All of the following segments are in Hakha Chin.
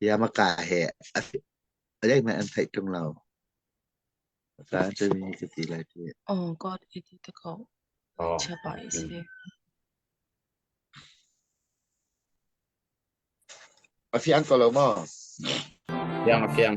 Yamaka he a zeihmanh an theih ṭung lo. Ka cun ka ti lai ti. Oh God, iti te ko. Oh. Chia pa isi. A fiang ko lo maw? Fiang a fiang.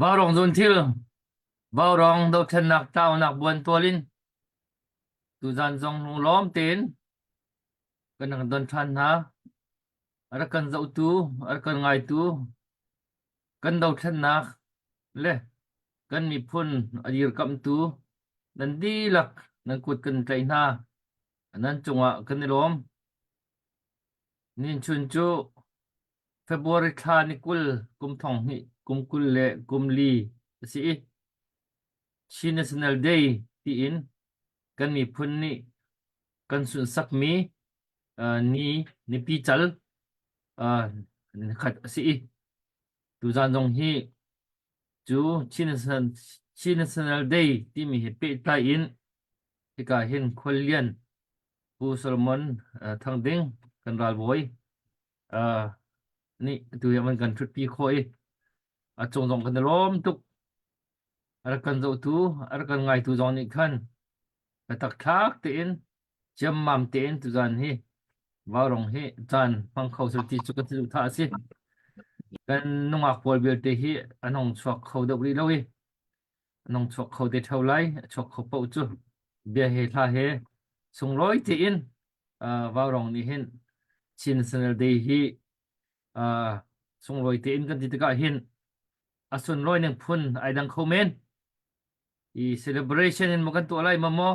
Vaurawng zunthil, Vaurawng dothlennak tlaunak buantual in tuzan zong lunglawm tein kan rak don ṭhan hna. A rak kan zohtu, a rak kan ngaitu, kan dothlennak le kan miphun a dirkamhtu nan dihlak nan kut kan tlaih hna. Nan cungah kan i lawm. Ninchun cu February thla ni 20 kum thong hnih kum 24 a si i Chin National Day tiin kan miphun nih kan sunhsakmi ni nipi cal nikhat a si i tuzaan zong hi cu Chin National, Chin National Day timi he pehtlai in hika hin khuallian Pu Solomon Thang Ding kan ralbawi nih atu hi an kan ṭhutpi khawh i a cung zong kan i lawm tuk. A rak kan zohtu, a rak kan ngaitu zong nih khan biatak thlak tein ciammam tein tuzaan hi vaurong hi caan hmang kho sel ti cu kan saduhthah a si. Kan nungak pawl vialte hi an hong chuak kho deuh rih lo i an hong chuak kho te ṭheo lai. A chuak kho paoh cu bia he hla he sunglawi tein uh, Vaurawng nih hin Chin National Day hi uh, sunglawi tein kan ti tikah hin a sunlawi ning phun ai dang kho men. I celebration in maw kan tuah lai ma maw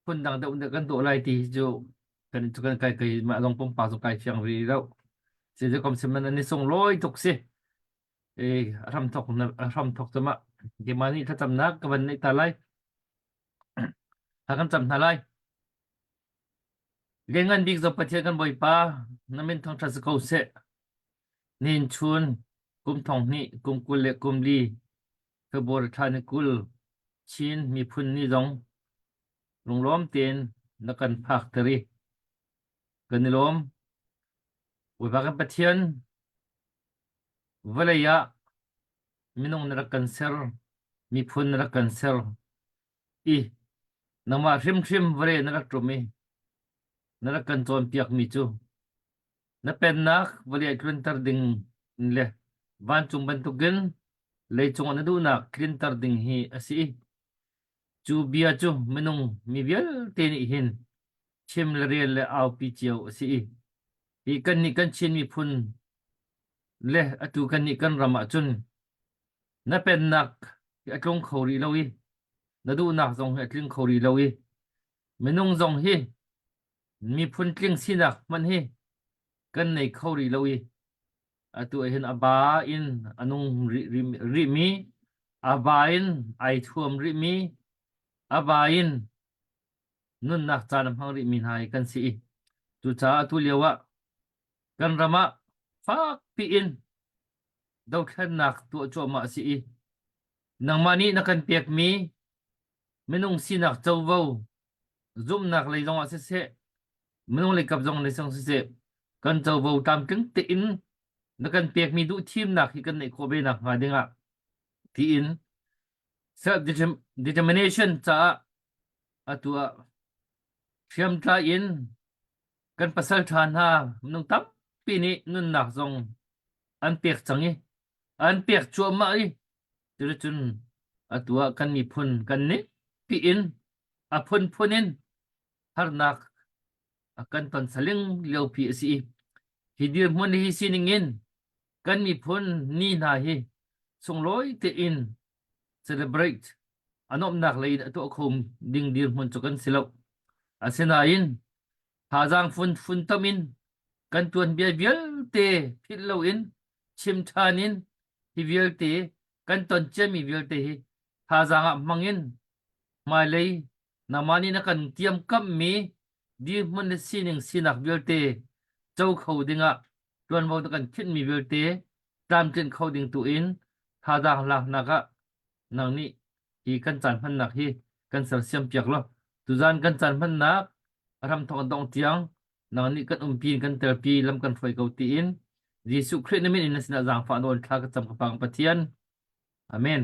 phun dang deuh deuh kan tuah lai ti hi cu kan cu kan kai kai mah zong pumpak zong kai fiang rih lo. Si kom siman an i sunglawi tuk si. E a hram thok a hram thok cama keimah nih thlacamnak ka van neih ta lai. Thla kan cam hna lai. Lianngan bik zo Pathian kan Bawipa, na min thangṭhat si ko seh. Nihin chun kum thong hnih, kum 20 le kum li, February thla ni 20, Chin miphun ni zong lunglawm tein na kan phak ter i kan i lawm. Bawipa kan Pathian, vawlei ah minung na rak kan ser, miphun na rak kan ser i nangmah hrimhrim vawlei na rak ṭum i na rak kan cawnpiakmi cu na pennak vawlei ah tlunter ding le vancung bantukin leicung ah na duhnak tlinter ding hi a si i cu bia cu minung mi vialte nih hin chim le rel le aupi cio a si i hi kannih kan Chin miphun le atu kannih kan ram ahcun na pennak hi a tlung kho rih lo i na duhnak zong hi a tling kho rih lo i minung zong hi miphun tling sinak hmanh hi kan nei kho rih lo i atu ah hin a ba in a nung rih rihmi a ba in ai thuam rihmi a ba in nunnak caan a hmang rihmi hna hi kan si i cucaah atu lio ah kan ram ah fakpi in dothlennak tuah cuahmah a si i nangmah nih na kan pekmi minung sinak covo zumhnak lei zongah siseh minung lei kap zong lei zong siseh kan covo tlamtling tein na kan pekmi duhthimnak hi kan neih khawh ve nak hnga dingah tiin self determination caah atu ah hriamtlai in kan pasal ṭha hna minung tampi nih nunnak zong an pek cang i an pek cuahmah i cuticun atu ah kan miphun kan nih piin a phunphun in harnak a kan ton saling liopi a si i hi dirhmun hi sining in kan miphun ni hna hi sunglawi tein celebrate a nuamhnak lei in a tuah kho ding dirhmun cu kan si lo. Asinain thazaang fun funtom in kan tuanbia vialte philh loin chim ṭhan in hi vialte kan ton ciami vialte hi thazaang ah hmang in hmailei nangmah nih na kan tiamkammi dirhmun le sining sinak vialte co kho dingah ṭuanvo na kan khinhmi vialte tlamtlinh kho ding tu in thazaang laknak ah nang nih hi kan caan hmannak hi kan sersiam piak law tuzan kan caan hmannak a hramthawk a dongh tiang nang nih kan umpi in kan telpi lam kan hruai ko tiin Jesuh Khrih na min in na sinah zaangfah nawl thla ka cam ka pang Pathian. Amen.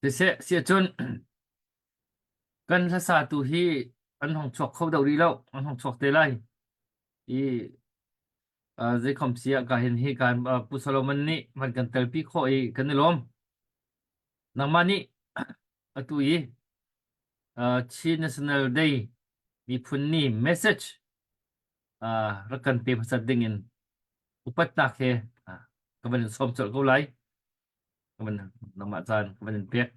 Siseh siahcun kan hlasatu hi an hong chuak kho deuh rih lo an hong chuak te lai i zeikhom si ah ka hin hi kan Pu Solomon nih van kan telpi khawh i kan i lawm. Nangmah nih atu i Chin National Day miphun ni message rak kan pe hmasat ding in upatnak he ka van in sawm colh ko lai. Ka van nangmah caan ka van in pek.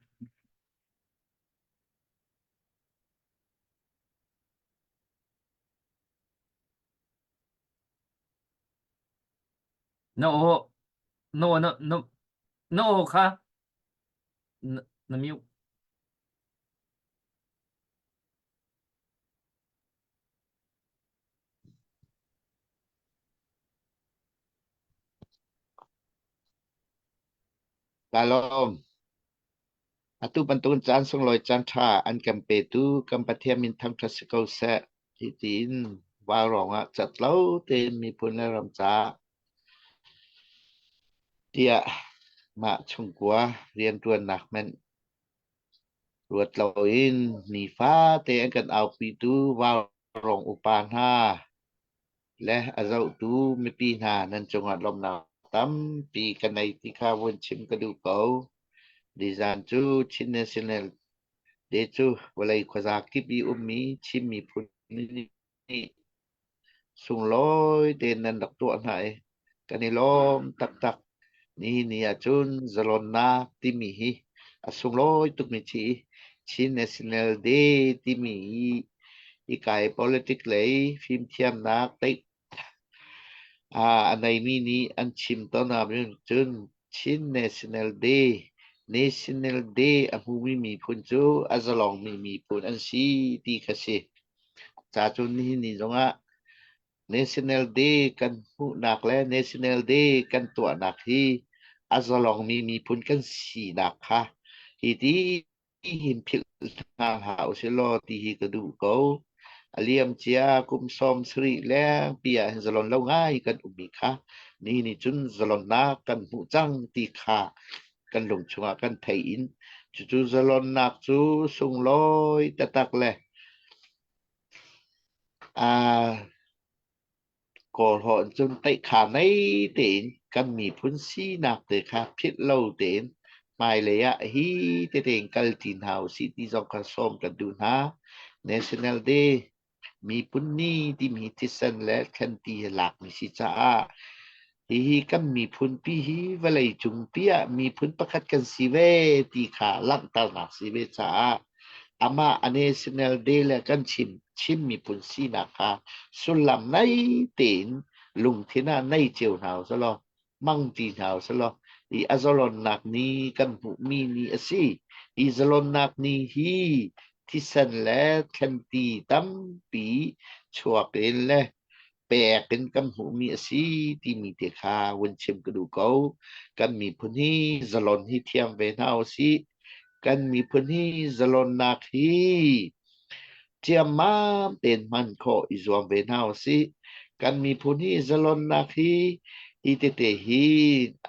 Na aw na aw na na na aw kha na, na mute. Ka lawm. Atu bantukin caan sunglawi caan ṭha an kan petu kan Pathian min thangṭhat si ko seh. Hi tiin vaurawng ah cat lo tein miphun le ram caah tiah mah chungkua rianṭuannak hmanh. Ruat loin nifate an kan aupitu vaurawng upa hna le a zohtu mipi hna nan cungah lawmhnak tampi ka nei ti kha vun chim ka duh ko. Nizan cu Chin National Day cu vawlei khuaza kip i ummi Chin miphun nih Sunglawi tein nan rak tuah hna i kan i lawm taktak. Nihin ni ahcun zalonnak timi hi a sunglawi tukmi si i Chin National Day timi hi hika i politic lei fimthiamnak a neimi nih an chim tawn ahcun Chin National Day, National Day a hmumi miphun cu a zalongmi miphun an si ti kha si. Ca cu nihin ni zongah National Day kan hmuhnak le National Day kan tuahnak hi a zalongmi miphun kan sinak kha hi ti hin philh hna hlah usilaw ti hi ka duh ko. A liamcia kum 70 lengpi ah hin zalon lo ngai kan ummi kha ni nih cun zalonnak kan hmuh cang ti kha kan lung chungah kan thei in cucu zalonnak cu sunglawi taktak le aa Kawlhawn cun teihkha nei tein kan miphun sinak te kha philh lo tein hmailei ah hi tete in kalṭi hna usih ti zong kha sawm kan duh hna. National Day miphun ni timi thisen le thlanti he lakmi si caah hihi kan miphun pi hi vawlei cungpi ah miphun pakhat kan si ve ti kha langhternak si ve caah amah a national day le kan chim Chin miphun sinak kha sullam nei tein lungthin ah nei cio hna usih hmang ti hna usih hi a zalonnak ni kan hmuhmi ni a si. Hi zalonnak ni hi thisen le thlanti tampi chuak in le pek in kan hmuhmi a si timi te kha vun chim ka duh ko. Kan miphun hi zalon hi thiam ve hna usih. Kan miphun hi zalonnak hi Ciammam tein hman khawh i zuam ve hna usih. Kan miphun hi zalonnak hi hi tete hi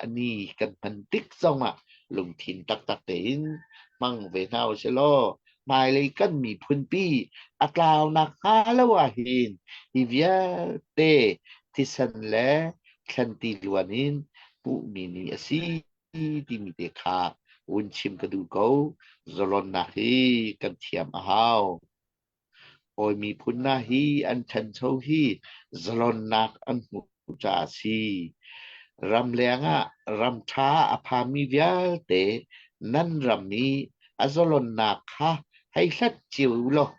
a ni kan hman tik zongah lungthin taktak tein hmang ve hna usih law hmailei kan miphunpi a tlaunak hnga lo ahhin hi vialte thisen le thlanti luan in hmuhmi ni a si timi te kha vun chim ka duh ko. Zalonnak hi kan thiam a hau. Hawi miphun hna hi an ṭhancho hi zalonnak an hmuh caah a si. Ramleng ah ram ṭha a phami vialte nan ram i a zalonnak kha hei hlat cio u law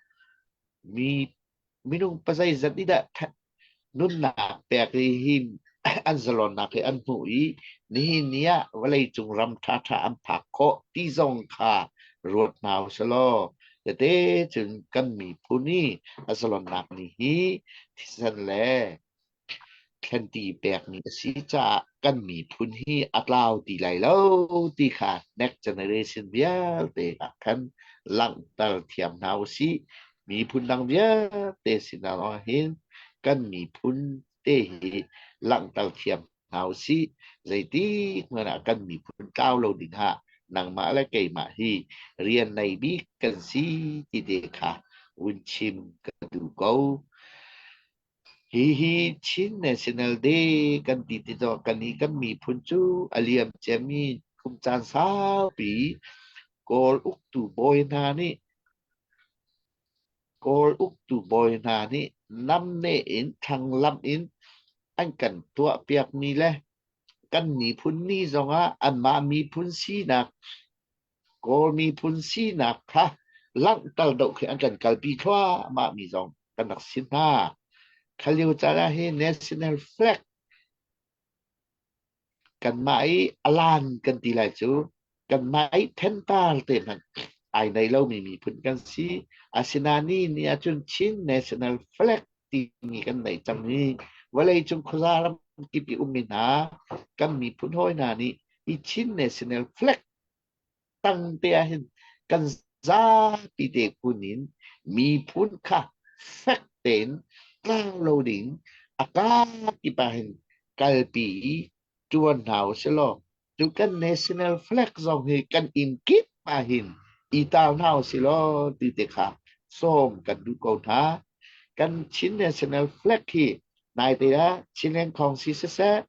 mi minung pazeizat nih dah nunnak pek i hi an zalonnak hi an hmuh i nihin ni ah vawleicung ram ṭhaṭha an phak khawh ti zong kha ruat hna usih law tete cun kan miphun i a zalonnak ni hi thisen le Thlanti pekmi a si caah kan miphun hi a tlau ti lai lo ti kha next generation vialte ah khan langhter thiam hna usih. Miphun dang vialte sinah hin kan miphun te hi langhter thiam hna usih. Zeitik hmanh ah kan miphun tlau lo ding ah nangmah le keimah hi rian nei bik kan si ti te kha vun chim ka duh ko. Hihi Chin National Day kan ti tikah kan i kan miphun cu a liam ciami kum caan saupi Kawl uktu bawi hna nih Kawl uktu bawi hna nih namneh in thlanglamh in an kan tuahpiakmi le kan miphun ni zongah anmah miphun sinak Kawl miphun sinak kha langhter doh khi an kan kalpi thluahmah mi zong kan rak si hna. Kha lio caan ah hin national flag kanmah i alan kan ti lai cu kanmah i thentar te hmanh ai nei lomi miphun kan si. Asinain ni ni ahcun Chin national flag timi kan nei cang i vawleicung khuaza ram kip i ummi hna kan miphun hawi hna nih hi Chin national flag tang te ah hin kan zapi te kun in miphun kha fek tein tlau lo ding a kakip ah hin kalpi i ṭuan hna usih law cu kan national flag zong hi kan inn kip ah hin I tar hna usih law ti te kha sawm kan duh ko hna. Kan Chin National Flag hi naite ah Chinland Council siseh,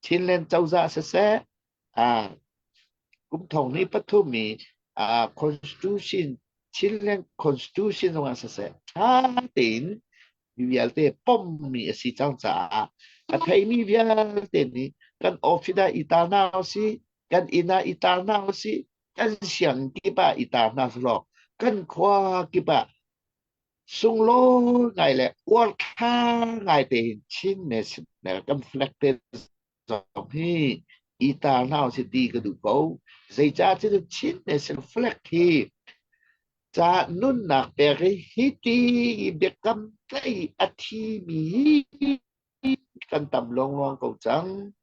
Chinland cozah siseh, kum thong hnih pathum i Constitution Chinland Constitution zongah siseh, ṭha tein mi vialte pommi a si cang caah a theimi vialte nih kan office ah i tar hna usih, kan inn ah i tar hna usih, kan sianginn kip ah i tar hna sehlaw kan khua kip ah sunglawi ngai le uarthla ngai tein Chin National kan flag te zong hi i tar hna usih ti ka duh ko. Zeicah cun Chin National flag hi ca nunnak pek i hi ti biakam tlai a thimi hi kan tam lawnglawng ko cang.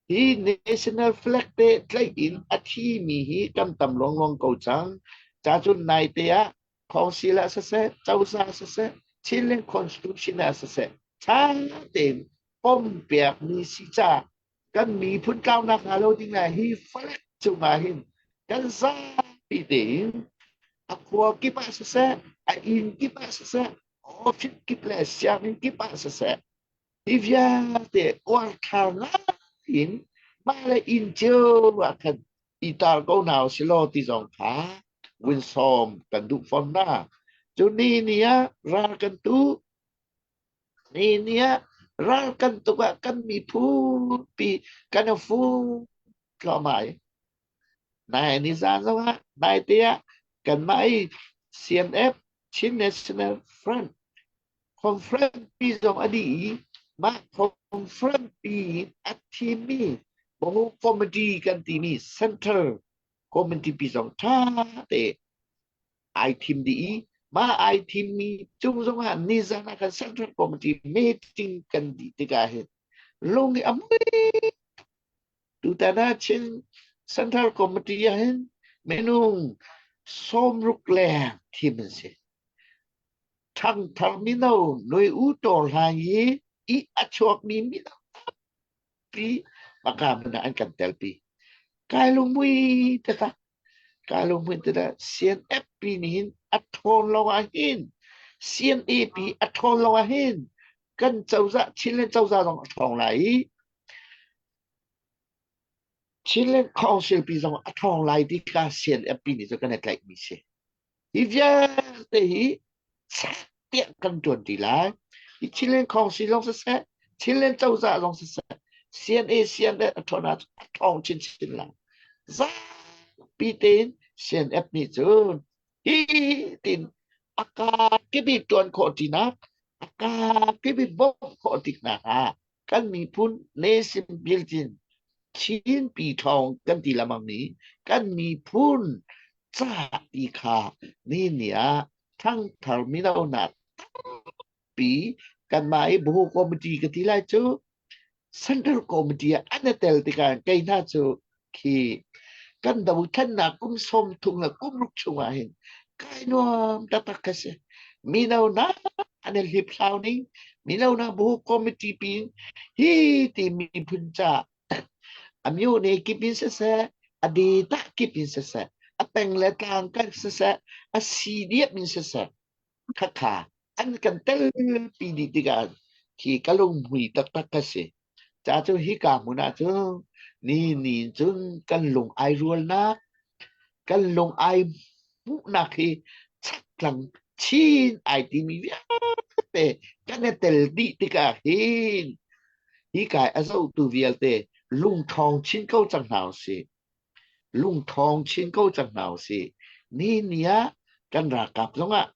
Hi national flag te tlaih in a thimi hi kan tam lawnglawng ko cang. Ca cun naite ah council ah siseh, cozah siseh, Chinland Constitution ah siseh, ṭha tein pompiakmi si ca kan miphun tlaunak hnga lo ding ah hi flag cungah hin kan zapi tein a khua kip ah siseh, a inn kip ah siseh, office kip le sianginn kip ah siseh, hi vialte uarthlar ngai in mah le inn cio ah khan i tar ko hna usih law ti zong kha vun sawm kan duh fawn hna. Cu ni ni ah ral kan tu, ni ni ah ral kan tuk ah kan miphun pi kan i fu thluahmah i nai ni zan zong ah nai te ah kanmah i CNF Chin National Front Conference pi zong a dih i mah conference pi in a thimmi Bahu Committee kan timi Central Committee pi zong ṭha te ai thim dih i mah ai thimmi cung zongah nizan ah khan Central Committee meeting kan dih tikah hin lung hi a mui. Tutan ah Chin Central Committee ah hin minung 60 leng thim an si. Ṭhangthar mino Nui U Taw Hlaing hi i a chuakmi mino tampi hmaka hmun ah an kan telpi. Kai lungmui taktak. Kai lungmui taktak. CNFP nih hin a ṭhawn lo ah hin CNAP a ṭhawn lo ah hin kan cozah Chinland cozah zong a ṭhawng lai i Chinland Council pi zong a ṭhawng lai ti kha CNFP nih cu kan i tlaihmi si. Hi vialte hi tiah kan ṭuan ti lai. Hi Chinland Council zong siseh, Chinland cozah zong siseh, CNA CNF a ṭhawn ahcun a ṭhawng chinchin lai. Zapi tein CNF nih cun hi tin a kaa kibi ṭuan khawh tinak, a kaa kibi bawmh khawh tiknak ah kan miphun nation building Chinpi ṭhawng kan ti lengmang mi kan miphun ca ti kha ni ni ah ṭhangthar mino hna tampi kanmah i bu committee ka ti lai cu Central Committee ah an i tel tikah kei hna cu khi kan dothlennak kum 30 le kum ruk chungah hin kai nuam taktak ka si. Mino hna an i hliphlau ning, mino hna bu committee pin hi ti miphun ca a myone kip in siseh, a data kip in siseh, a peng le tlang kan siseh, a si diam in siseh, khakha an kan telpi dih tikah khi ka lunghmui taktak ka si. Ca cu hika hmun ah cun ni ni cun kan lung ai rualnak, kan lung ai hmuhnak hi chakthlang chin ai timi vialte kan i tel dih tikah hin hika a zohtu vialte lungṭhawng chin ko cang hna usih. Lungṭhawng chin ko cang hna usih. Ni ni ah kan ralkap zongah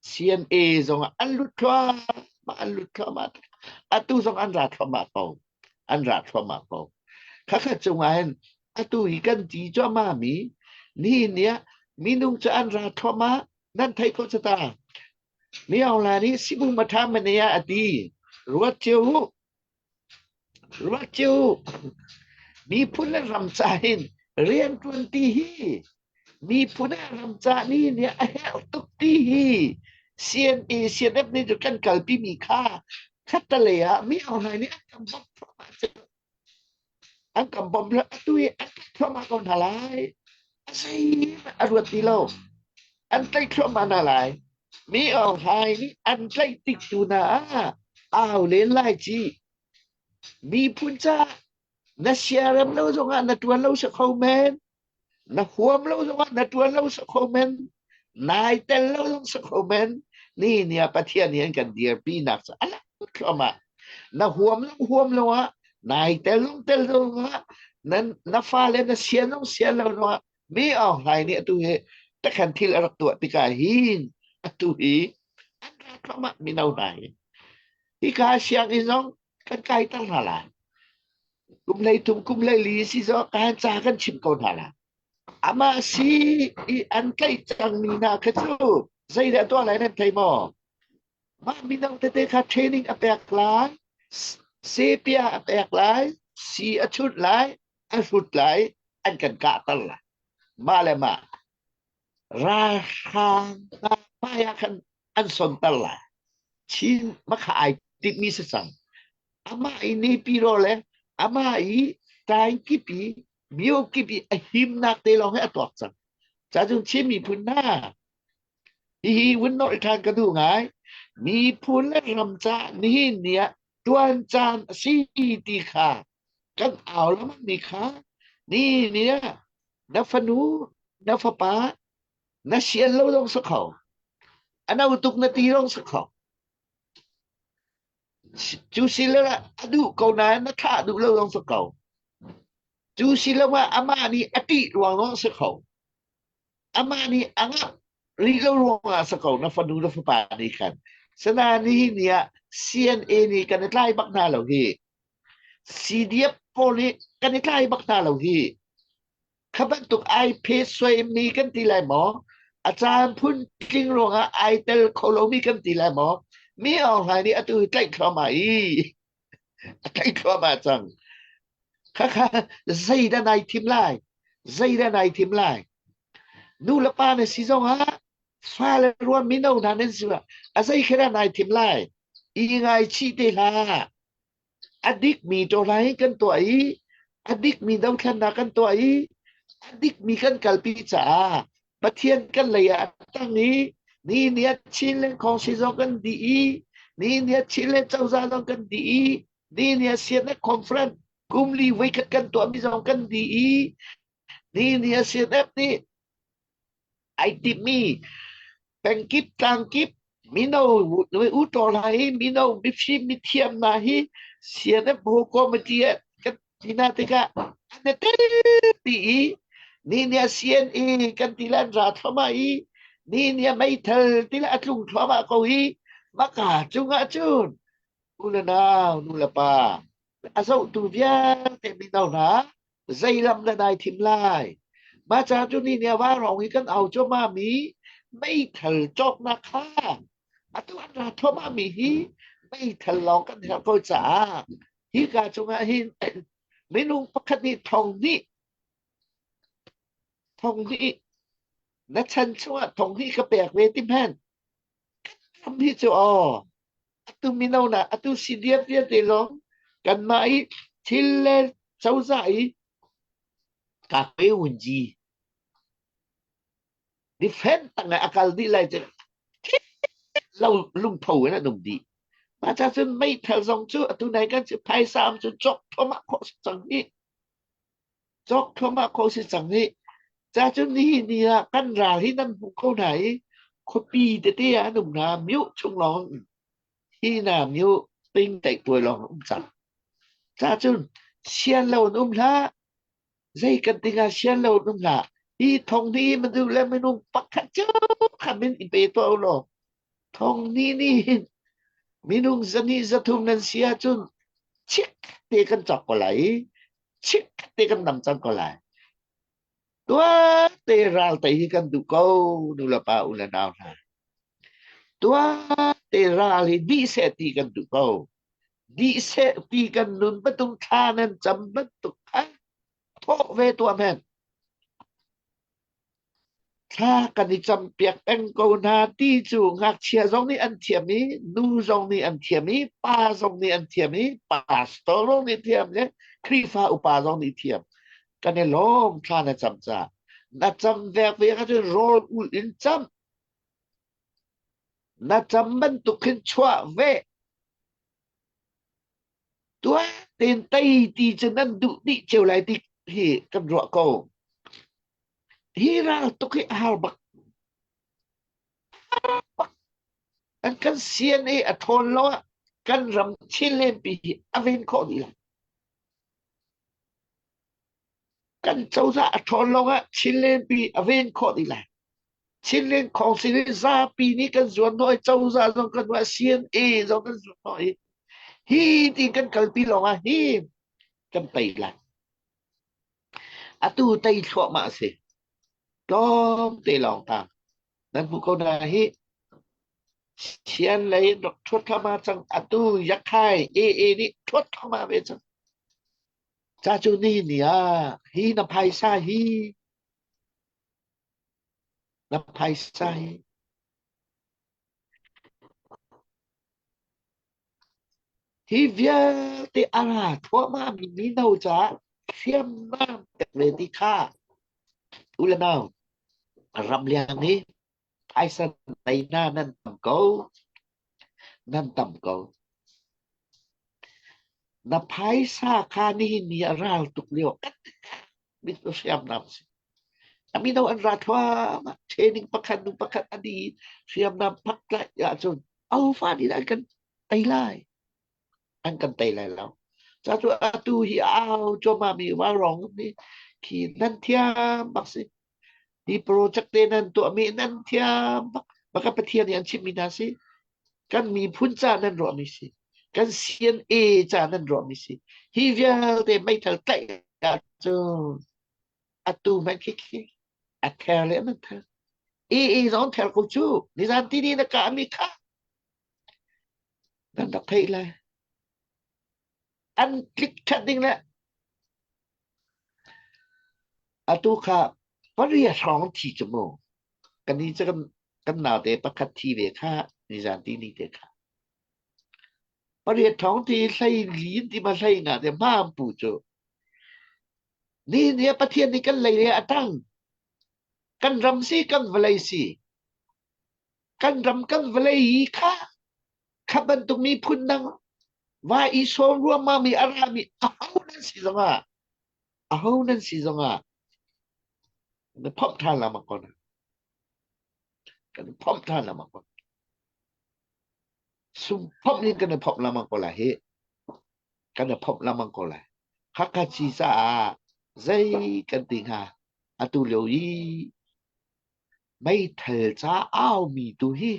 CNA zong an lut thluahmah an lut thluahmah atu zong an ra thluahmah ko an ra thluahmah ko khakhat cungah hin atu hi kan ti cuahmah mi nihin ni ah minung cu an ra thluahmah nan theih ko cu ta mi Aung La nih sibu matha mane ah a ti ruat cio u ruat cio u miphun le ram ca hin rian ṭuan ti hi Miphun ah ramcah ni nih a herh tuk ti hi CNA CNF nih cu kan kalpi mi kha khattalei ah mi Aung Hlaing nih an kan bawmh thluahmah cu. An kan bawmh atu hi an kan thluahmah ko hna lai. A zei a ruat ti lo. An tlaih thluahmah hna lai. Mi Aung Hlaing nih an tlaih tik tu hna ah au len lai ci. Miphun caah na siarem lo zongah na ṭuan lo si kho men. Na huam lo zongah na ṭuan lo si kho men. Nai tel lo zong si kho men. Ni ni ah Pathian nih an kan dirpi nak cu a lang thluahmah. Na huam lo huam lo ah nai tel zong tel lo ah na na fale na sian zong sian lo zongah mi Aung Hlaing nih atu hi takhan thil a rak tuah tikah hin atu hi an ra thluahmah mino hna hi. Hika sianginn zong kan kaiter hna lai. Kum 13 kum 14 si zong kan ca kan chim ko hna lai. Amah si i an tlaih cangmi hna kha cu zeidah tuah lai nan thei maw? Mah mino tete kha training a pek lai, sepia a pek lai, si a chunh lai, a hrut lai, an kan kahter lai. Mah le mah ralhrang hna hmai ah khan an sonter lai. Chin makha ai timmi si cang. Amah i Naypyidaw le amah i Taingkip i Myokip i a himnak te lawng hi a tuak cang. Cacun Chin miphun hna hihi vun nolh ṭhan ka duh ngai. Miphun le ram caah nihin ni ah ṭuan caan a si ti kha kan au lengmang mi kha ni ni ah na fanu na fapa na sian lo zong si kho a no tuk na ti zong si kho cu si le a duh ko nain na thlah duh lo zong si ko cu si lo ah amah nih a ṭih ruang zong si kho amah nih a ngah rih lo ruangah si ko na fanu na fapa nih khan sana nihin ni ah CNA nih kan i tlai bak hna lo hi CDF pawl nih kan i tlai bak hna lo hi kha bantuk ai phe suaimi kan ti lai maw a caan phun tling ruangah ai tel kho lomi kan ti lai maw mi Aung Hlaing nih atu hi tlaih thluahmah i a tlaih thluahmah cang khakha zeidah nai thim lai zeidah nai thim lai nu le pa na si zongah fale ruan mino hna nan si a zei khi dah nai thim lai i ngaichih te hlah A dikmi ṭawlai kan tuah i a dikmi dothlennak kan tuah i a dikmi kan kalpi caah Pathian kan lei ah a tang i ni ni a Chin le Khawngsi zong kan dih i ni ni a Chin le cozah zong kan dih i ni ni a CNF conference kum li voikhat kan tuahmi zong kan dih i ni ni a CNF nih ai timmi pengkip tlangkip mino u hna hi mino mifim mithiam hna hi CNF ho committee ah kan ti hna tikah an i tel ti i ni nia CNA kan ti le an ra thluahmah i ni nia meithal ti le a tlung thluahmah ko hi maka cungah cun u le nau nu le pa a zohtu vialte mino hna zei lam dah nai thim lai mah ca cu ni nih va rong i kan au cuahmah mi meithal cawknak kha atu an ra thluahmah mi hi meithal lawng kan herh ko caah hika cungah hin minung pakhat nih thong hnih thong hnih na chan chungah thong hnih ka pek ve ti hmanh ram hi cu aw atu mino na atu CDF vialte lawng kanmah i thil le cozah i kakwe wunji defend tang a kal dih lai cu lo lungtho in an um dih mah ca cun meithal zong cu atu nai kan si phaisa am cu cawk thluahmah khawh si cang hi cawk thluahmah khawh si cang hi ca cun nihin ni ah kan ral hi nan hmuh ko hna i khuapi tete ah an um hna mioh chung lawng hi na mioh ping taih tuai lawng um cang ca cun sian lo in um hlah zei kan ding ah sian lo in um hlah hi thong ni man du le minung pakhat cu khamin i pe to law thong ni ni hin minung zani zathum nan si ahcun chik te kan cawk ko lai i chik te kan nam cang ko lai tua te ral te hi kan duh ko nu le pa u le nau hna tua te ral hi dih seh ti kan duh ko dih seh ti kan nun bantuk thla nan cam bantuk kha thawh ve tuah men Thla kan i campiak peng ko hna ti cu ngakchia zong nih an thiam i nu zong nih an thiam i pa zong nih an thiam i pastor zong nih thiam le Khrihfa upa zong nih thiam. Kan i lawm thla na cam caah. Na cam vek ve ahcun rawl ul in cam. Na cam bantuk khin chuah ve. Tuah tein tei ti cu nan duh dih cio lai ti hi kan ruah ko. Hi ral tuk hi a har bak. An kan CNA a ṭhawn lo ah kan ram Chinland pi hi a ven khawh dih lai. Kan cozah a ṭhawn lo ah Chinland pi a ven khawh dih lai. Chinland Council hi zapi nih kan zuan hnawh i cozah zong kan ruah CNA zong kan zuan hnawh i hi ti kan kalpi lawng ah hi kan tei lai. Atu tei thluahmah a si. Tlawmte lawng tang. Nan hmuh ko hna hi Sian lei in rak ṭhuat thluahmah cang. Atu Yakhai AA nih ṭhuat thluahmah ve cang. Ca cu ni ni ah hi na phaisa hi na phaisa hi Hi vialte a ra thluahmahmi mino caah hriamnam pek ve ti kha u le nau ramleng hi phaisa nei hna nan tam ko. Nan tam ko. Na phaisa kha nihin ni a ral tuk lio mit hriamnam si. A mino an ra thluahmah training pakhat nu pakhat a di hriamnam pak tlaih ahcun ahofa nih dah an kan tei lai? An kan tei lai lo. Ca cu atu hi au cuahmah mi vaurawng hi khi nan thiam bak si. Hi project te nan tuahmi nan thiam bak. Baka Pathian nih an chimhmi hna si. Kan miphun ca nan ruahmi si. Kan CNA ca nan ruahmi si. Hi vialte meithal tlaih ahcun atu hmanh khi khi a ther le nan ther. I zong ther ko cu. Nizan tini na kahmi kha nan rak theih lai. An tlik ṭhat ding le atu kha pariat hrawng thi cu mu. Kan ni cu kan kan naute pakhat thi ve kha nizan tini te kha. Pariat thawng ti hlei li ti ma hlei nga te hma pu cu. Ni ni Pathian nih kan lei le a tang. Kan ram si kan vawlei si. Kan ram kan vawlei hi kha kha bantuk miphun dang va i sawm ruangmang mi a rami aho nan si zongah aho nan si zongah na phomh ṭhan lengmang ko na kan phomh ṭhan lengmang ko sum phomh in kan i phomh lengmang ko lai hi kan i phomh lengmang ko lai Hakha ci caah zei kan ti hnga atu lio i meithal ca aumi tu hi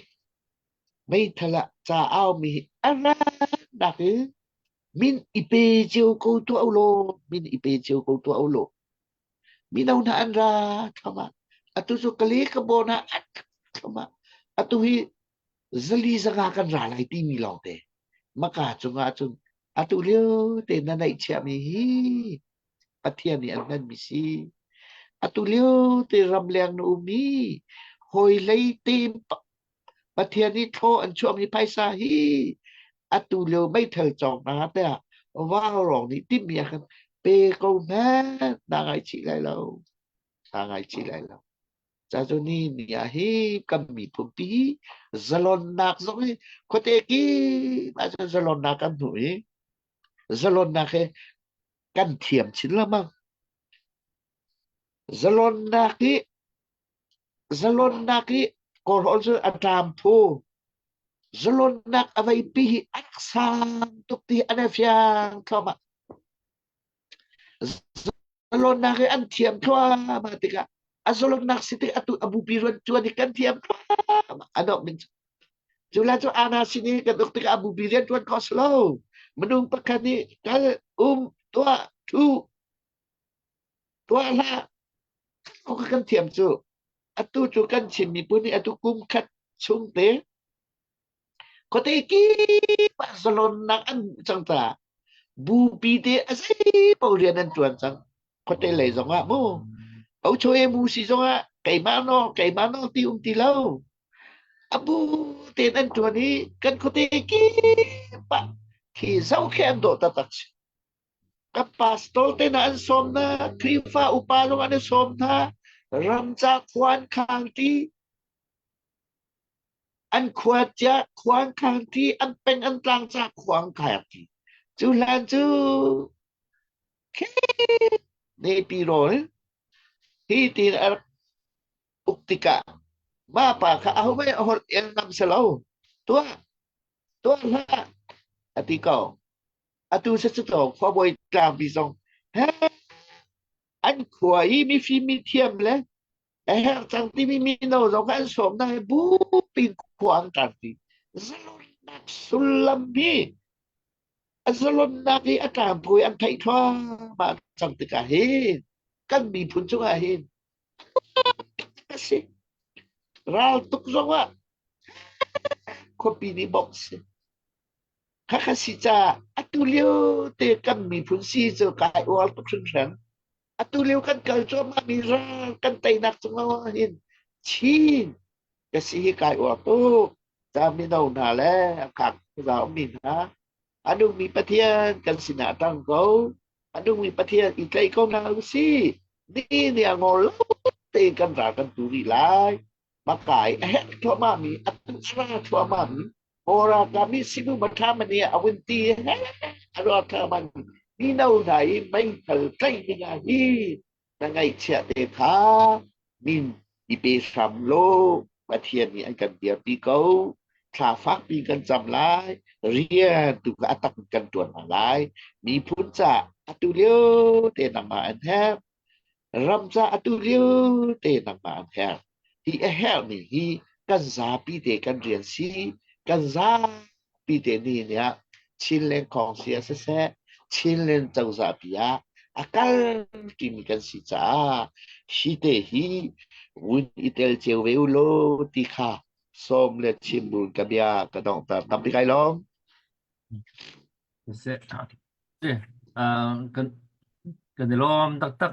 meithal ah ca aumi hi a rannak in min i pe cio ko tuah u law min i pe cio ko tuah u law mino hna an ra thluahmah atu cu kale ka baw hna an thluahmah atu hi zali zanga kan ra lai timi lawngte maka cungah cun atu lio te na neih chiahmi hi Pathian nih an hmanmi si. Atu lio te ramleng na um i hawi lei te Pathian nih thlaw an chuahmi phaisa hi atu lio meithal cawk na tiah vaurawng nih timhmi ah khan pe ko hmanh naa ngaichih lai lo. Naa ngaichih lai lo. Ca cu ni ni ah hi kan miphun pi hi zalonnak zong hi khuate kip ahcun zalonnak kan hmu i zalonnak hi kan thiam chin lengmang. Zalonnak hi zalonnak hi Kawlrawn cu a ṭam phu. Zalonnak a veipi hi a rak sang tuk ti an i fiang thluahmah. Zalonnak hi an thiam thluahmah tikah a zalonnak si tik atu a bupi ruan ṭuan hi kan thiam thluahmah a dawh ning cu. Cu la cu ana sin i kan uk tikah a bupi rian ṭuan khawh si lo. Minung pakhat nih kal um tuah ṭhu tuah hlah kong kan thiam cu. Atu cu kan Chin miphun nih atu kum khat chung te khuate kip ah zalonnak an hmuh cang caah bupi te a zei paoh rian an ṭuan cang. Khuate lei zongah mu Ochoe mu si zongah keimah nawl keimah nawl ti um ti lo. A bu tein an ṭuan i kan khuate kip ah khi zohkhe an dawh taktak si. Ka pastor te hna an sawm hna, Khrihfa upa zong an i sawm hna. Ram ca khuan khang ti an khua cia khuan khang ti an peng an tlang ca khuang khang ti cu hlan cu Nepi rawl hi tin a rak uk tikah mah pa kha ahohmanh a holh el ngam si lo. Tuah, tuah hlah, a ti ko. Atu sa cu to khuabawi tlangpi zong he an khua i mifim mithiam le a herh cang timi mino zong kha an sawm hna i bupi khua an tlangpi. Zalonnak sullam hi a zalonnak hi a tlangpui an theih thluahmah cang tikah hin kan miphun cungah hin a si. Raltuk zongah khuapi nih bawmh si. Khakha si caah atu lio te kan miphun si cu kai uar tuk hringhran. Atu lio kan kal cuahmah mi ral kan teinak cungah hin Chin ka si hi kai uar tuk. Ca mino hna le a khak mi hna a nungmi Pathian kan sinah a ṭang ko. A nungmi Pathian i tlaih ko hna u sih. Ni nih a ngol lo tein kan ral kan tu rih lai. Makai a herh thluahmahmi, a tu a ra thluahmahmi, Mawra kami sinu matha mani a vun ti he a ra thluahmahmi mino hna i meithal tlaih ding ah hi na ngaihchiah te kha min i pe hram law Pathian nih an kan dirpi ko. Thla fakpi kan cam lai. Rian tu kha a tak in kan ṭuan hna lai. Miphun ca atu lio te nangmah an herh. Ram ca atu lio te nangmah an herh. Hi a herhmi hi kan zapi te kan rian si. Kan zapi te nih nih ah Chinland Khawngsi ah siseh, Chinland cozah pi ah a kal timi kan si caah hi te hi vun i tel cio ve u law ti kha sawm le chim bu ka bia ka donghter tampi kai lawm. Siseh. Kan kan i lawm taktak.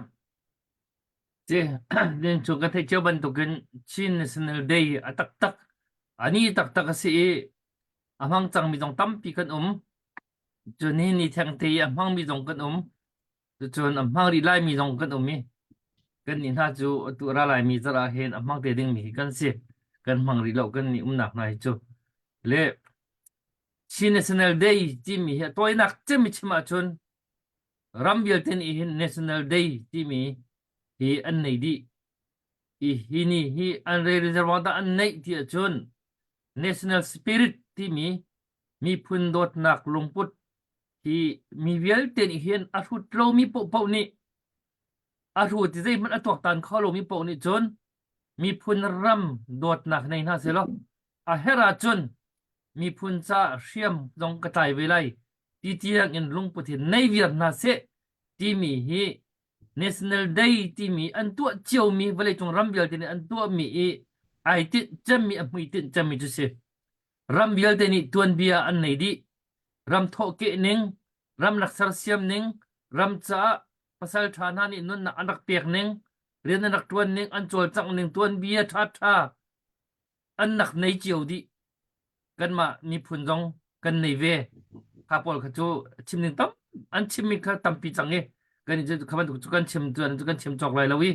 Ci nin cu kan theih cio bantukin Chin National Day a taktak a ni taktak a si i a hmang cangmi zong tampi kan um. Cun hi ni thengte i a hmangmi zong kan um. Cucun a hmang rih laimi zong kan um i kannih hna cu atu a ra laimi zarh ah hin a hmang te dingmi hi kan si. Kan hmang rih lo kan nih umnak hna hi cu. Le Chin National Day timi hi a tawinak cem i chim ahcun ram vialte nih hin National Day timi hi an nei dih. I hi ni hi an rel ruang dah an neih ti ahcun National Spirit timi miphun dawtnak lungput hi mi vialte nih hin a hrut lomi paohpaoh nih a hrut i zeihmanh a tuaktan kho lomi paoh nih cun miphun ram dawtnak nei hna sehlaw a herh ahcun miphun ca hriam zong ka tlai ve lai ti tiang in lungput hi nei viar hna seh timi hi National Day timi an tuah ciomi vawleicung ram vialte nih an tuahmi i ai tinh cemmi a hmuitinh cemmi cu si. Ram vialte nih tuanbia an nei dih. Ram thawhkeh ning, ram rak sersiam ning, ram caah pasal ṭha hna nih nunnak an rak pek ning, rian an rak ṭuan ning, an cawlcangh ning tuanbia ṭhaṭha an nak nei cio dih. Kanmah miphun zong kan nei ve. Kha pawl kha cu chim ning tam an chimmi kha tampi cang i kan i kha bantuk cu kan chim cu kan chim cawk lai lo i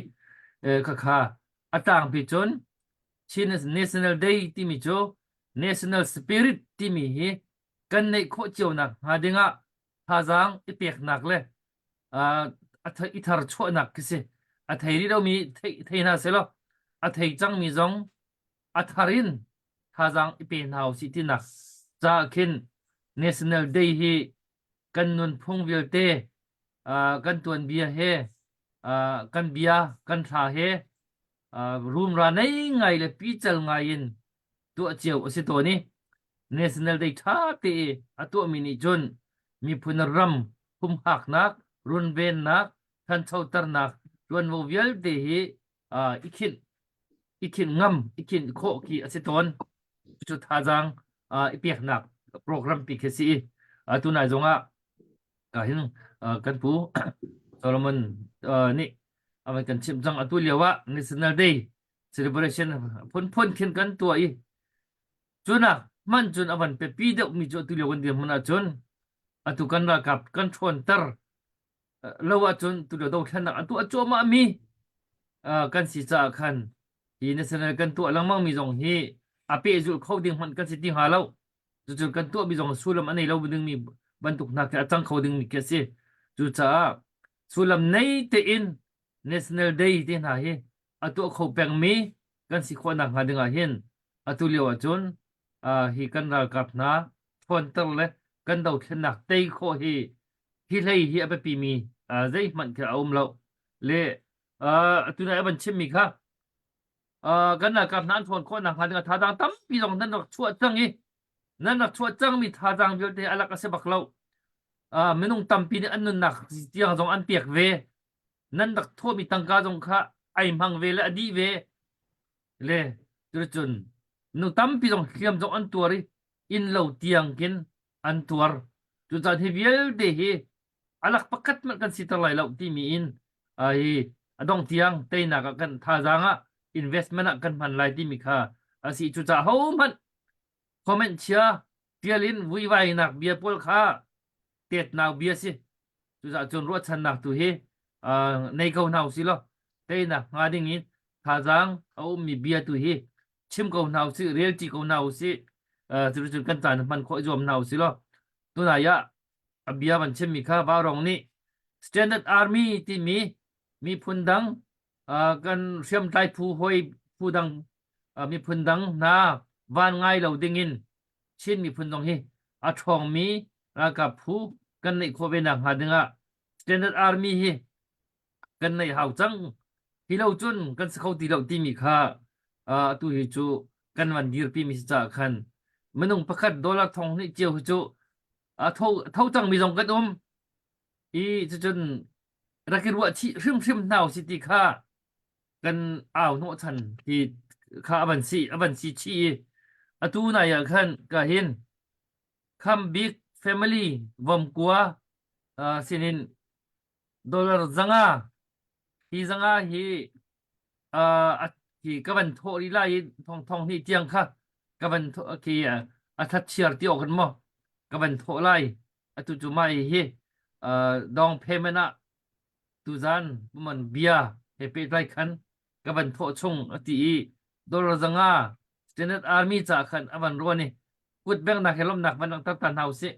kha kha a tlangpi cun Chin National Day timi cu National Spirit timi hi kan neih khawh cio nak hnga dingah thazaang i peknak le i thar chuahnak khi si. A thei rih lomi thei thei hna selaw a thei cangmi zong a thar in thazaang i pe hna usih tinak caah khin National Day hi kan nunphung vialte kan tuanbia he kan bia kan hla he rumra nei ngai le pical ngai in tuah cio a si tawn i National Day ṭha te i a tuahmi nih cun miphun ram humhaknak, runvennak, ṭhanchoternak ṭuanvo vialte hi i khinh i khinh ngam i khinh khawh khi a si tawn. Cucu thazaang i peknak program pi khi a si i tunai zongah ka hin kan pu Solomon nih a van kan chimh cang atu lio ah National Day celebration phunphun khin kan tuah i cunak hman cun a van pepi deuh mi cu atu lio kan dirhmun ahcun atu kan ralkap kan ṭhawnter lo ahcun tu lio dothlennak an tuah cuahmah mi. kan si caah khan hi national kan tuah lengmang mi zong hi a pehzulh kho ding hmanh kan si ti hnga lo. Cucu kan tuahmi zong sullam a nei lo dingmi bantuk hna khi a cang kho dingmi khi a si. Cucaah sullam nei tein National Day te hna hi a tuah kho pengmi kan si khawh nakhnga ding ah hin atu lio ahcun uh, hi kan ralkap hna ṭhawnter le kan dothlennak tei khawh hi hi hlei hi a biapimi uh, zeihmanh khi a um lo. Le uh, atu nai a van chimmi kha uh, kan ralkap hna an ṭhawn khawh nakhnga ding ah thazaang tampi zong nan rak chuah cang i nan rak chuah cangmi thazaang vialte a lak a si bak lo. Uh, minung tampi nih an nunnak tiang zong an pek ve. Nan rak thawhmi tangka zong kha ai hmang ve le a dih ve. Le cuticun nu tampi zong hliam zong an tuar i inn lo tiang khin an tuar. Cucaah hi vialte hi a lak pakhat hmanh kan siter lai lo timi in hi a dong tiang teinak ah kan thazaang ah investment ah kan hman lai timi kha a si. Cucaah hohmanh comment chia tial in vuivainak bia pawl kha tetnau bia si. Cucaah cun ruahchannak tu hi nei ko hna usih law teinak hnga ding in thazaang a ummi bia tu hi chim ko hna usih, relṭi ko hna usih. Cuticun kan caan hman khawh i zuam hna usih law tunai ah a bia van chimmi kha Vaurawng nih Standard Army timi miphun dang kan hriamtlai phu hawi phu dang miphun dang hna van ngai lo dingin Chin miphun zong hi a ṭhawngmi ralkap phu kan neih khawh ve nakhnga dingah Standard Army hi kan neih hau cang. Hi lo cun kan si kho ti lo timi kha atu hi cu kan van dirpi mi si caah khan minung pakhat dollar thong hnih cio hi cu a tho tho cangmi zong kan um i cucun rak i ruah chih hrimhrim hna usih ti kha kan au hnawhchan ti kha a van si a van si chih i atu nai ah khan ka hin Kham Bik family Vomkua uh, sinin dollar zanga hi zanga hi uh, hi ka van thawh rih lai i thong thong hnih tiang kha ka van thawh khi a that chiar ti awk kan maw ka van thawh lai atu cu mai hi uh, dong payment ah tuzan man bia he pehtlai khan ka van thawh chung a ti i dollar zanga Standard Army ca khan a van ruan i kut bengnak he lawmnak van langhter ta hna usih.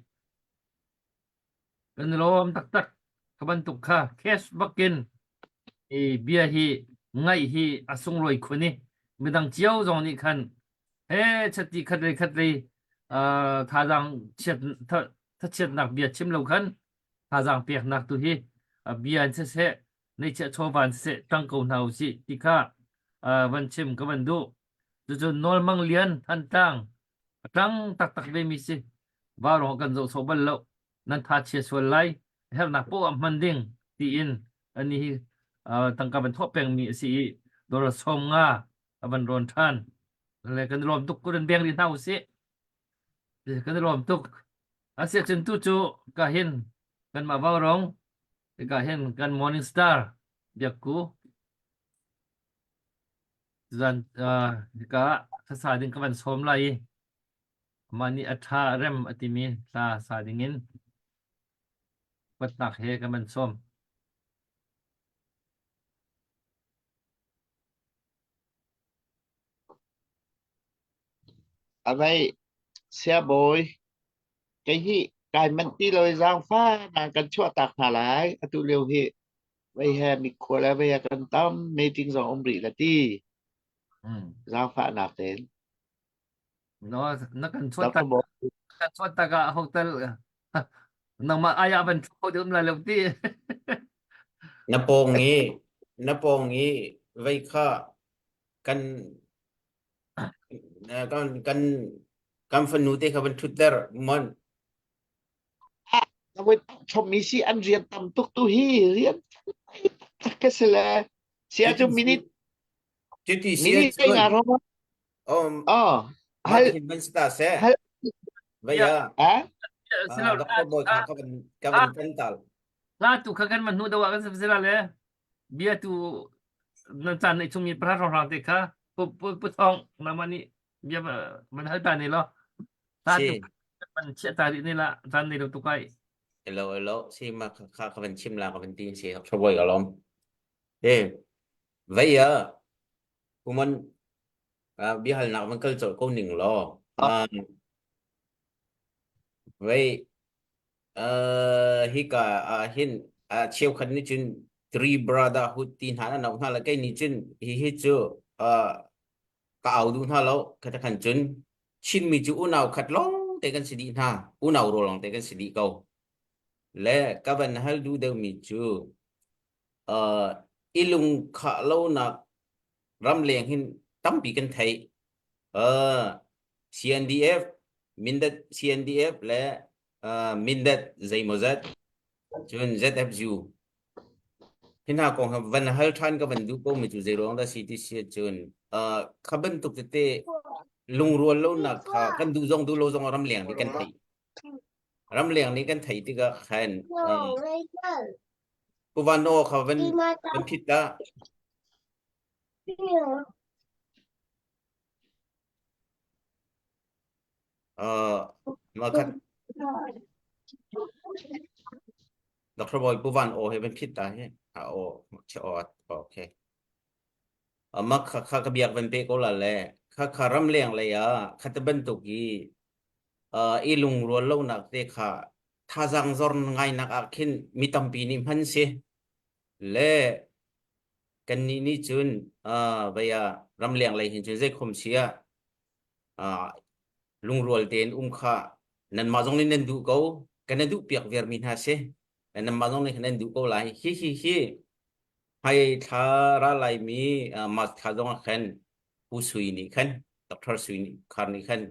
Kan lawm taktak ka bantuk kha cash bakin i bia hi ngaih hi a sunglawi khun i midang cio zong nih khan he chati khat lei khat lei thazaang chiat thachiatnak bia chim lo khan thazaang peknak tu hi bia in siseh neihchiah chawva in siseh ṭang ko hna usih ti kha van chim ka van duh. Cucu Nawlmang Lian Thantlang a ṭang taktak vemi si. Vaurawng kan zoh sawh bal lo. Nan tha chia sual lai. Hernak poah hman ding tiin ani hi tangka van thawh pengmi a si i dollar 50 a van rawn ṭhan. Le kan i lawm tuk kan beng rih hna usih. Kan i lawm tuk. Asiahcun tu cu ka hin kanmah Vaurawng ka hin kan Morning Star Biakku zan hika hlasa ding ka van sawm lai i amah nih a ṭha a rem a timi hla sa dingin upatnak he ka van sawm. Avei siabawi kei hi kai manh ti lo i zaangfah nan kan chuahtak hna lai atu lio hi vei he mikhua le vei he kan tam meeting zong um rih la ti zaangfahnak tein No, na kan chuah tak kan chuah tak ah hotel nangmah ayah ban thu dum lai lo ti. Na pawng i na pawng i vei kha kan kan kan kan fanu te kha van ṭhutter mon. Chommi si an rian tam tuk tu hi rian ka si le sia cu minute Cuti si minute ahcun nga ro um oh mah hal hin ban si ta seh hal vei ah ah Dr. Bawi kha ka van ka van tan tal. La tu kha kan man hnu dawa kan sila le bia tu nan caan nei chung mi pahra hrawng te kha pu pu pu thong nama nih bia man hal ta ne lo ta tu man chia ta ri ne la caan nei lo tu kai Hello hello si ma kha ka van chim la ka van tin si Dr. Bawi ka lom. Eh. Vei ah kuman biahalnak van kal colh ko ning law. Vei hika ah hin cheukhat nih cun Three Brotherhood ti hna an auh hna le kei nih cun hihi cu ka au duh hna lo. Kha khan cun Chinmi cu unau khat lawng te kan si dih hna. Unau rual lawng te kan si dih ko. Le ka van hal duh deuhmi cu i lungkhah lonak ramleng hin tampi kan theih. CNDF, Mindat CNDF le Mindat zeimawzat cun ZFU hi hna kong hi van hal ṭhan ka van duh ko mi cu zei ruang dah si ti si ahcun kha bantuk tete lungrual lonak kha kan duh zong duh lo zong ramleng nih kan theih. Ramleng nih kan theih tikah khan Pu Van Aw kha van van phit ta. Mah khat Dr. Bawi Pu Van Aw he van phit ta hi. A aw che aw okay. Mah kha kha ka biak van pe ko la le kha kha ramleng lei ah kha te bantuk i i lungrual lonak te kha thazaang zor ngainak ah khin mi tampi nih hman si le kannih nih cun vei ah ramleng lei hin cun zei khom si ah lungrual tein um kha nanmah zong nih nan duh ko kan nan duh piak viar mi hna si nanmah zong nih nan duh ko lai hi hi hi hmai thla ra lai mi March thla zong ah khan Pu Sui nih khan Dr. Sui Khar nih khan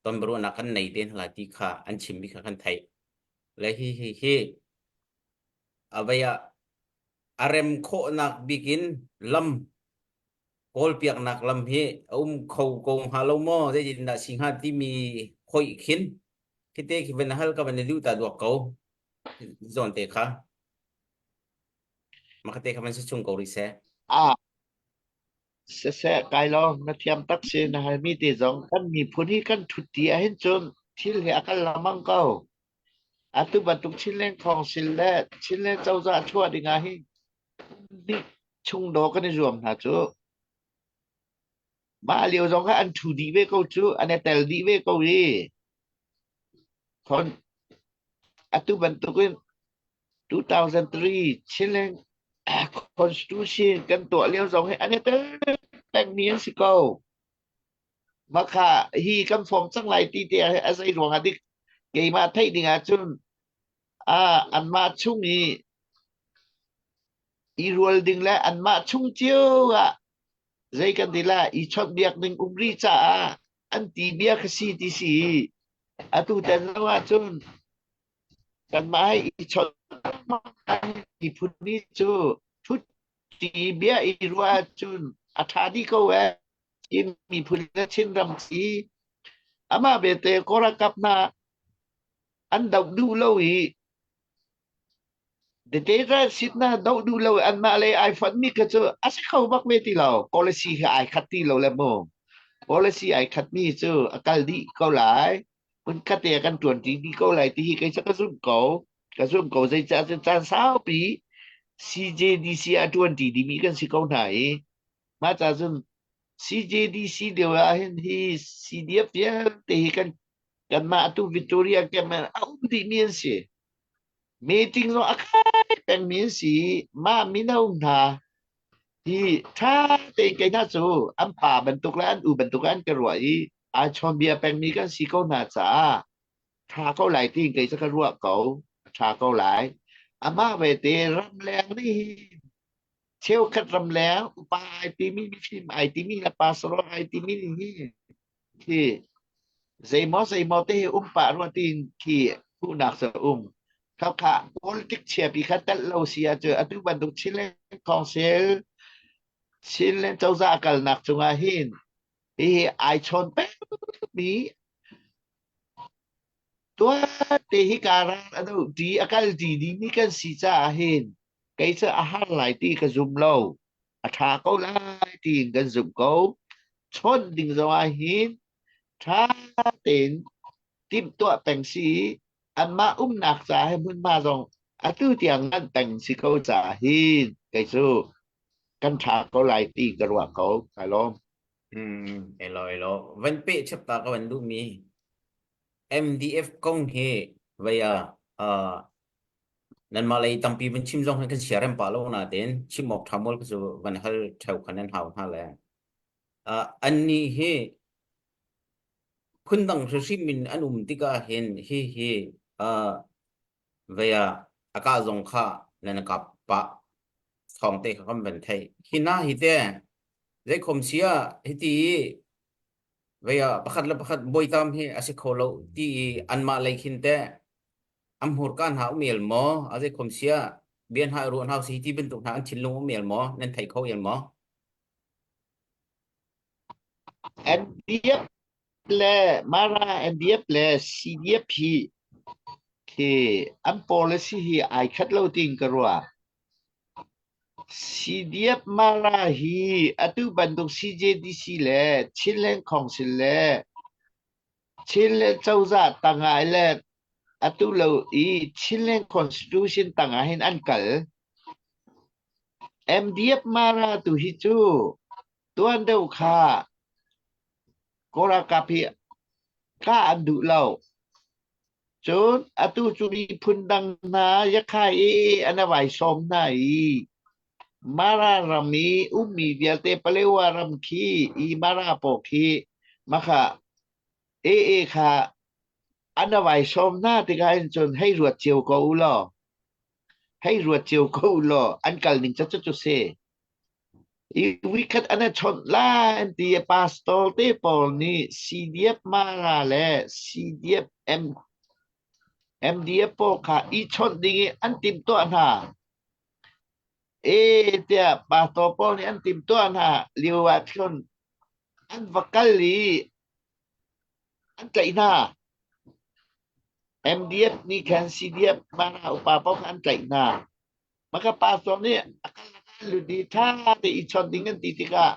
tonbiaruahnak kan nei te hna lai ti kha an chimmi kha kan theih. Le hi hi hi avei ah a rem khawhnak bik in lam kawlpiaknak lam hi a um kho ko hnga lo maw zeitindah si hnga timi hoih khin khite khi van hal ka van i duh ta duak ko zawn te kha makate kha van si chung ko rih seh. Ah Siseh, kai lawm, na thiam tak si, na halmi te zong kan miphun hi kan ṭhut-ti ahhin cun thil hi a kal lengmang ko. Atu bantuk Chinland Council le Chinland cozah chuah ding ah hin nih chung dawh kan i zuam hna cu. Mah lio zong kha an ṭhu dih ve ko cu, an i tel dih ve ko i. Thon atu bantukin 2003 Chinland Constitution kan tuah lio zong hi an i tel pengmi an si ko. Makha hi kan form cang lai ti te ah a zei ruang ah dik keimah theih ding ahcun ah anmah chung i i rual ding le anmah chung cio ah zei kan ti la i chawnhbiak ding um rih caah an ti bia kha si ti si atu tan zong ahcun Kanmah he i chawnh miphun ni cu ṭhutṭi bia i ruah ahcun a ṭha dih ko ee. Chin miphun le Chinram si amah belte Kawlralkap hna an doh duh lo i Data sit na doh duh lo anmah lei ai fonhmi kha cu a si kho bak ve ti lo. Policy he ai khat ti lo le mu. Policy ai khatmi cu a kal dih ko lai. Hmunkhat te ah kan ṭuanṭi dih ko lai ti hi kei cu ka zumh ko. Ka zumh ko. Zeicah cun caan saupi CJDC ah ṭuanṭi dihmi kan si ko hna i mah ca cun CJDC lio ah hin hi CDF vialte hi kan kanmah atu Victoria camp ah a um dihmi an si. Meeting zong a kai pengmi an si i mah mino hna hi ṭha tein kei hna cu an pa bantuk le an u bantuk an ka ruah i aa chawnbia pengmi kan si ko hna caah ṭha ko lai tiin kei cu ka ruah ko. A ṭha ko lai. Amah vete ramleng nih hin cheukhat ramleng upa ai timi mifim ai timi le pastor ai timi nih hin khi zeimaw zeimaw te hi um pah rua tiin khi hmuhnak cu a um. Khakha politic chiapi kha telh lo si ahcun atu bantuk Chinland Council Chinland cozah kalnak cungah hin hihi ai chawn pengmi tuate hi ka ral a doh ṭi a kal ṭi dihmi kan si caah hin kei cu a har lai ti ka zum lo a ṭha ko lai tiin kan zumh ko chawnh ding zongah hin ṭha tein timhtuah peng si anmah umnak ca he hmunhma zong atu tiang nganh peng si ko caah hin kei cu. Kan ṭha ko lai ti ka ruah ko. Kai lawm. Elo elo. Van pe chap ta ka van duhmi MDF kong hi vei ah uh, nanmah lei tampi van chim zong hi kan siarem pah lo nain chim awk ṭha mual cu van hal ṭheo khan nan hau hna le. Uh, annih hi phundang hrimhrim in an um tikah hin hi hi uh, vei ah a kah zong kha nan kap pah thawng te kha kan van theih. Hi na hi te zeikhom sia hiti vei ah pakhat le pakhat bawitam hi a si kho lo ti i anmah lei khin teh an hmurka hna um el maw a zeikhom sia bia hna ruah hna si ti bantuk hna an thinlung um el maw nan thei kho el maw? NDF le Mara NDF le CDF hi khi an policy hi ai khat lo tiin ka ruah. CDF Mara hi atu bantuk CJDC le Chinland Council le Chinland cozah tangah le atu lo i Chinland Constitution tangah hin an kal. MDF Mara tu hi cu tuan deuh kha Kawl ralkap hi kah an duh lo. Cun atu cu miphun dang hna Yakhai i an vai sawm hna i Mara ram i ummi vialte Palewa ram khi i Mara pawl khi makha AA kha an vai sawm hna tikah hin cun hei ruat cio ko u law hei ruat cio ko u law an kal ning cu cu si. I vikhat an i chawnh lai an ti i pastor te pawl nih CDF Mara le CDF M MDF pawl kha i chawnh ding i an timhtuah hna. E tiah pastor pawl nih an timhtuah hna lio ah cun an va kal i an tlaih hna. MDF nih khan CDF Mara upa pawl kha an tlaih hna. Maka pastor nih a kal a kal lut i ṭha te i chawnh ding an ti tikah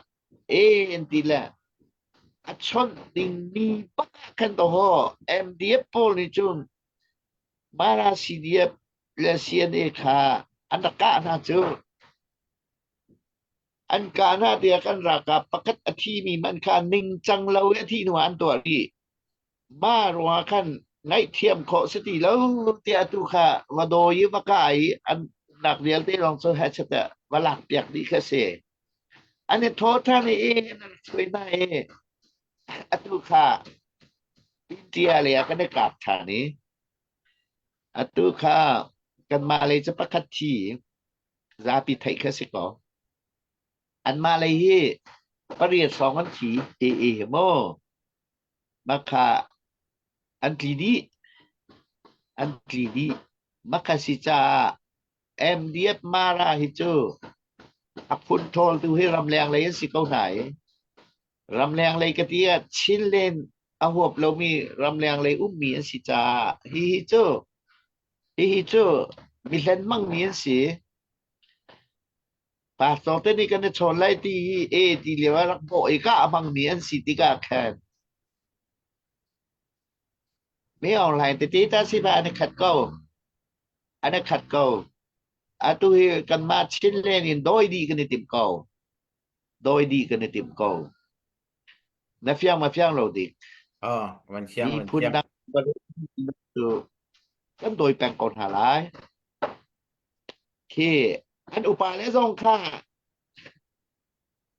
e an ti le a chawnh dingmi bak ah khan dawhaw MDF pawl nih cun Mara CDF le CNA kha an rak kah hna cu. An kah hna tiah kan ralkap pakhat a thimi hmanh kha ningcang lo i a thih hnu ah an tuah rih. Mah ruangah khan ngaihthiam khawh si ti lo tiah atu kha va dawi i va kah i an umnak vialte lawng cu hechet ah va lakpiak dih kha si. An i thaw ṭhan i nan hruai hna i atu kha India lei ah kan i kap ṭhan i atu kha kanmah lei cu pakhat thi zapi theih kha si ko. Anmah lei hi pariat hrawng an thi ti i maw Makha an tli dih. An tli dih. Makha si caah MDF Mara hi cu a phun ṭhawltu hi ramleng lei an si ko hna i ramleng lei ka ti ah Chinland a huap lomi ramleng lei ummi an si caah hihi cu hihi cu mihlen hmangmi an si. Pastor te nih kan i chawn lai ti hi e ti lio ah rak bawh i kah a hmangmi an si tikah khan mi online tete ta si ba an i khat ko. An i khat ko. Atu hi kanmah Chinland in dawi dih kan i timh ko. Dawi dih kan i timh ko. Na fiang ma fiang lo dik. Oh, van fiang, van Miphun fiang. dang cu kan dawi peng ko hna lai. Khi an upa le zong kha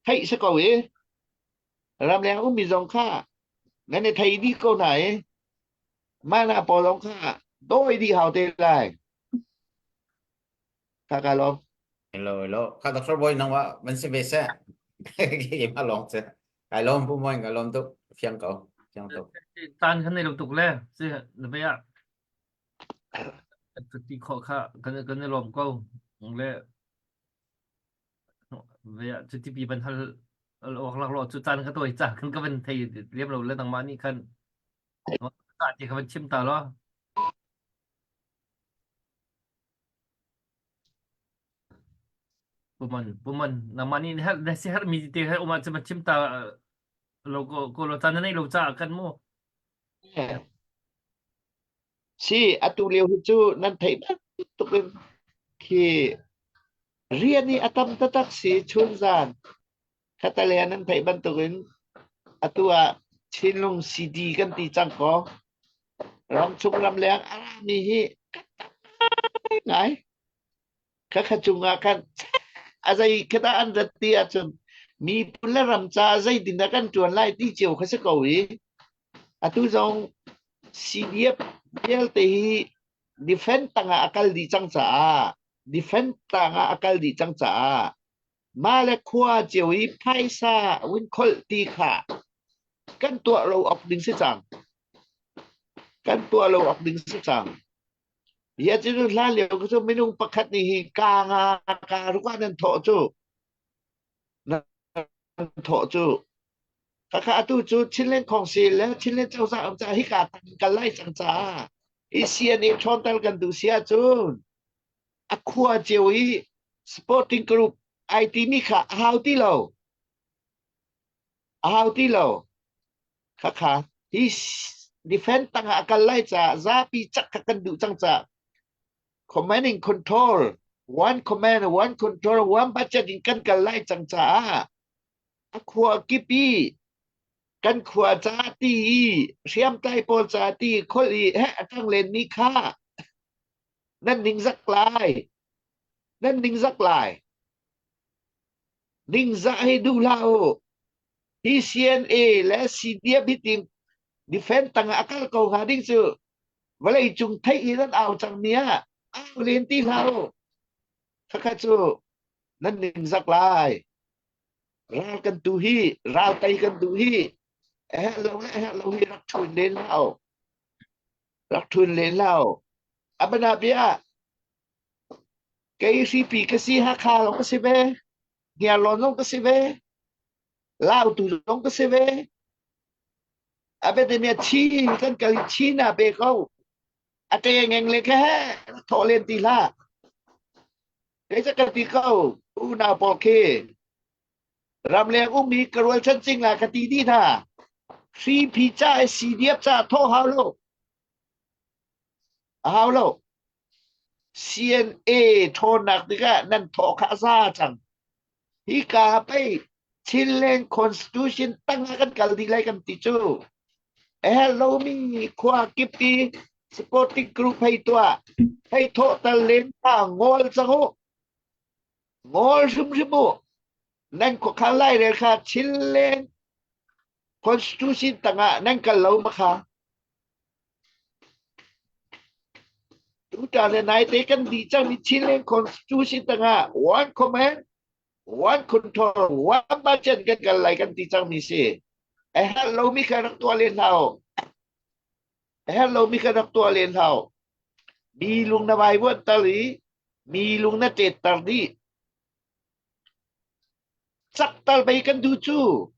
theih si ko i ramleng ummi zong kha nan i thei dih ko hna i mana pawl zong kha dawi dih hau te lai. Kha ka lawm. Hello, hello. Kha Dr. Boy nang wa van si ve seh. Keimah lawng cu. Kai lawm pu Moin, kai lawm tuk. Fiang ko. Fiang tuk. Caan kan nei lo tuk le si na ve ah ti khawh kha kan kan i lawm ko le ve ah cuti pi van hal awk laklawh cu caan ka tawi caan kan ka van thei lem lo le nangmah nih khan ti ka van chim ta lo Puman puman nangmah nih her na si herh mi te her um ah cun chim ta lo ko ko lo caan na nei lo caah kan mu Si atu lio hi cu nan theih bantuk in khi. Rian hi a tam taktak si chunzan. Khatale nan theih bantukin atu ah Chinlung CD kan ti cang ko. Ramchung ramleng a rami hi ngai. Khakha cungah khan a zei khata an rat ti ahcun miphun le ram ca zeitin dah kan ṭuan lai ti cio kha si ko i atu zong CDF vialte hi defend tangah a kal dih cang caah defend tangah a kal dih cang caah mah le khua cio i phaisa win kholh ti kha kan tuah lo awk ding si cang kan tuah lo awk ding si cang ya cu hlan lio cu minung pakhat nih hi ka nga ka ruk ah nan thawh cu nan thawh cu Khakha atu cu Chinland Council le Chinland cozah um caah hika tang kal lai cang caah hi CNA ṭhawnter kan duh si ahcun a khua cio i sporting group ai timi kha a hau ti lo. A hau ti lo. Khakha hi defense tangah a kal lai caah zapi cak kha kan duh cang caah command and control one command one control one budget in kan kal lai cang caah A khua kip i kan khua ca ti i hriamtlai pawl ca ti kholh i heh a ṭang lenmi kha nan ningzak lai. Nan ningzak lai. Ningzah hi duh hlah u. Hi CNA le CDF hi ting defend tangah a kal ko hnga ding cu vawlei cung theih i nan au cangmi ah au len ti hlah u. Khakha cu nan ningzak lai. Ral kan tu hi ral tei kan duh hi a herh lo le a herh lo hi rak ṭhun len hlah u. Rak ṭhun len hlah u. A bana bia kei hripi ka si Hakha zong ka si ve, Hniarlawn zong ka si ve, Lautu zong ka si ve. A biate Chin kan kal i Chin ah pe ko. A ṭe ngeng le khe rak thawh len ti hlah. Kei ca ka ti ko unau pawl khi ramleng ummi ka rualchan cingla ka ti dih hna. Hripi ca i CDF ca thawh hau lo. A hau lo. CNA ṭhawnnak tikah nan thawh kha a za cang. Hika pei Chinland Constitution tangah kan kal dih lai kan ti cu. A herh lomi khua kip i supporting group hei tuah. Hei thawh tal len hna ngol cang u. Ngol hrimhrim u. Nan khuakhar lairel kha Chinland Constitution tangah nan kal lo ma kha. Tutan le naite kan dih cangmi Chinland Constitution tangah one command, one control, one budget kan kal lai kan ti cangmi si. A herh lomi kha rak tuah len hlah u. A herh lomi kha rak tuah len hlah u. Mi lung na vaivuanhter i mi lung na ṭetter dih. Cakter bei kan duh cu.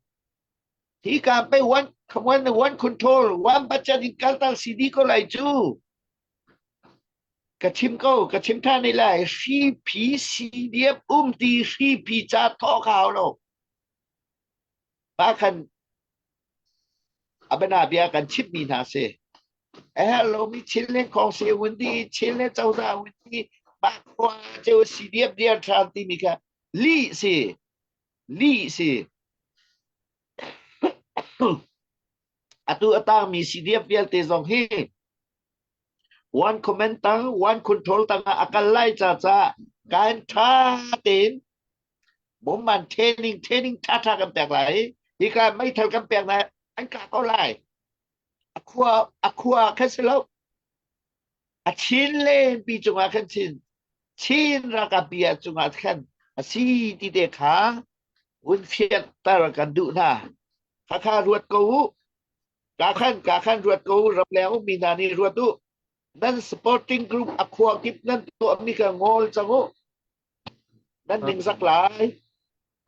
Hi ka pe one one one control one budget in kalter si dih ko lai cu. Ka chim ko ka chim ṭhan ne lai hripi CDF um ti hripi ca thawk hau lo. Pa khan abana bia kan chimmi hna si. A herh lomi Chinland Council un di Chinland cozah un di mah khua ceu CDF dir ṭhan timi kha lih si lih si. Atu a tangmi CDF vialte zong hi one comment tang one control tang ah a kal lai ca ca kan ṭha tein mumman training training ṭha ṭha kan pek lai hi ka meithal kan pek lai an kah ko lai a khua a khua khan si lo a chin len pi cungah khan chin Chin ralkap pi ah cungah khan a si ti te kha vun fianter kan duh hna khakha ruat ko u ka khan ka khan ruat ko u ramleng ummi hna nih ruat u nan supporting group a khua kip nan tuahmi kha ngol cang u nan ningzak lai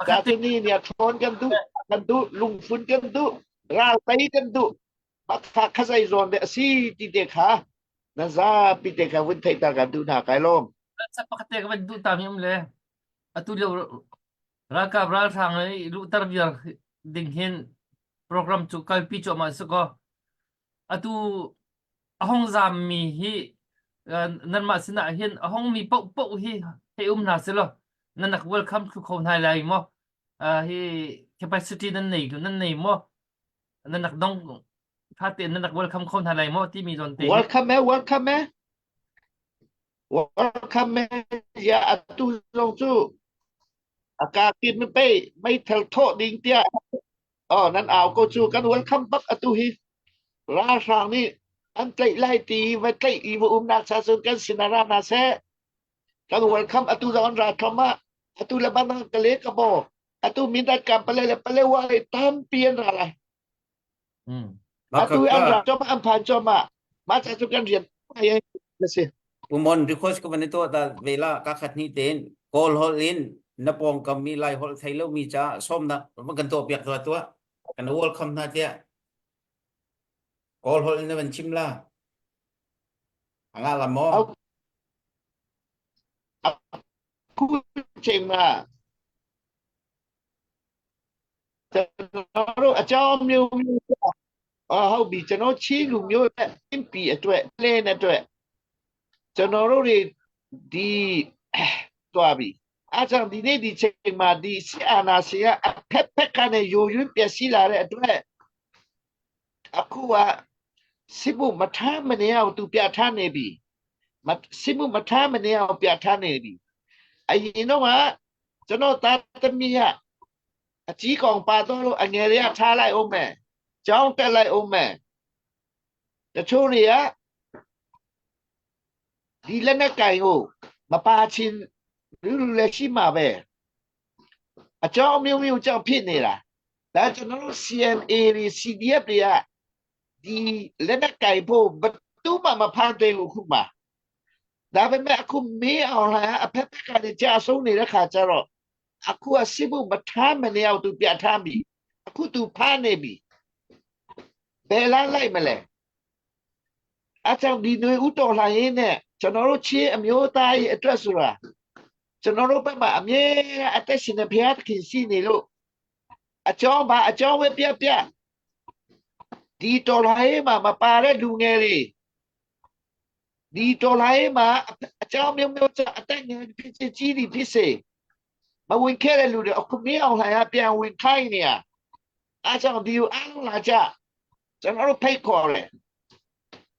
ka cu ni nia ṭhawn kan duh kan duh lungfun kan duh ral tei kan duh bakha kha zei zawn de a si ti te kha na zapi te kha vun theihter kan duh hna kai lawm Pakhat te ka van duh ta mi um le atu lio ralkap ralhrang i luhter viar ding hin program cu kalpi cuahmah si kaw atu a hong zaammi hi nanmah sinah hin a hongmi paohpaoh hi hei um hna selaw. Nan rak welcome thlu kho hna lai maw? Hi capacity nan nei nan nei maw? Nan rak dong tha tein nan rak welcome kho hna lai maw timi zawn te hi. Welcome eh, welcome eh. Welcome eh. Ya atu zong cu aka kin pe meithal thawh ding tiah oh nan au ko cu kan welcome bak atu hi ralhrang nih an tlaih lai ti va tlaih i va umnak cha cun kan sin ah ra hna seh kan welcome atu zong an ra thom ah atu le bang ka le ka bo atu mindat kam pale le pale wa le tampi an ra lai atu an ra chom an phan chom ah ma cha cu kan rian ai na si Pumon request ko van to ta vela ka khat ni ten kawl hol in na pong kam mi lai hol thei lo mi cha som na kan to piak to to kan welcome na tia kawl hol in na van chim la anga la mo အခုချိန်မှာကျွန်တော်တို့အကြောင်းမျိုးမျိုးအော်ဟုတ်ပြီကျွန်တော်ချင်းလူမျိုးရဲ့ MP အတွက်လဲတဲ့အတွက်ကျွန်တော်တို့တွေဒီသွားပြီအဲကြောင့်ဒီနေ့ဒီချိန်မှာဒီစစ်အာဏာရှင်ကအဖက်ဖက်ကနေယိုယွင်းပျက်စီးလာတဲ့အတွက်အခုကစစ်မှုမထားမနေအောင်သူပြထားနေပြီစစ်မှုမထားမနေအောင်ပြထားနေပြီအရင်တော့ကကျွန်တော်သားသမီးကအကြီးကောင်ပါတော့လို့အငယ်တွေကထားလိုက်အောင်မယ်ကြောင်းတက်လိုက်အောင်မယ်တချို့တွေကဒီလက်နဲ့ကင်ကိုမပါချင်းလူလူလည်းရှိမှာပဲအကြောင်းမျိုးမျိုးကြောင့်ဖြစ်နေတာဒါကျွန်တော်တို့ CNA တွေ CDF တွေကဒီလက်နဲ့ကင်ဖို့ဘသူမှမဖမ်းသေးဘူးခုမှဒါပေမဲ့အခုမင်းအောင်လှိုင်အဖက်ဖက်ကနေကြာဆုံးနေတဲ့ခါကျတော့အခုကစစ်ဖို့မထားမနေအောင်သူပြထားပြီအခုသူဖမ်းနေပြီဘယ်လားလိုက်မလဲအကြောင်းဒီຫນွေဥတော်လှန်ရေးနဲ့ကျွန်တော်တို့ချင်းအမျိုးသားရေးအတွက်ဆိုတာကျွန်တော်တို့ဘက်မှာအမြဲအသက်ရှင်တဲ့ဘုရားသခင်ရှိနေလို့အကြောင်းပါအကြောင်းပဲပြပြဒီတော်လှန်ရေးမှာမပါတဲ့လူငယ်တွေဒီတော်လှန်ရေးမှာအကြောင်းမျိုးမျိုးအသက်ငယ်ဖြစ်စေကြီးသည်ဖြစ်စေမဝင်ခဲ့တဲ့လူတွေအခုမင်းအောင်လှိုင်ကပြန်ဝင်ခိုင်းနေရအားကြောင့်ဒီကိုအားလုံးလာကြကျွန်တော်တို့ဖိတ်ခေါ်တယ်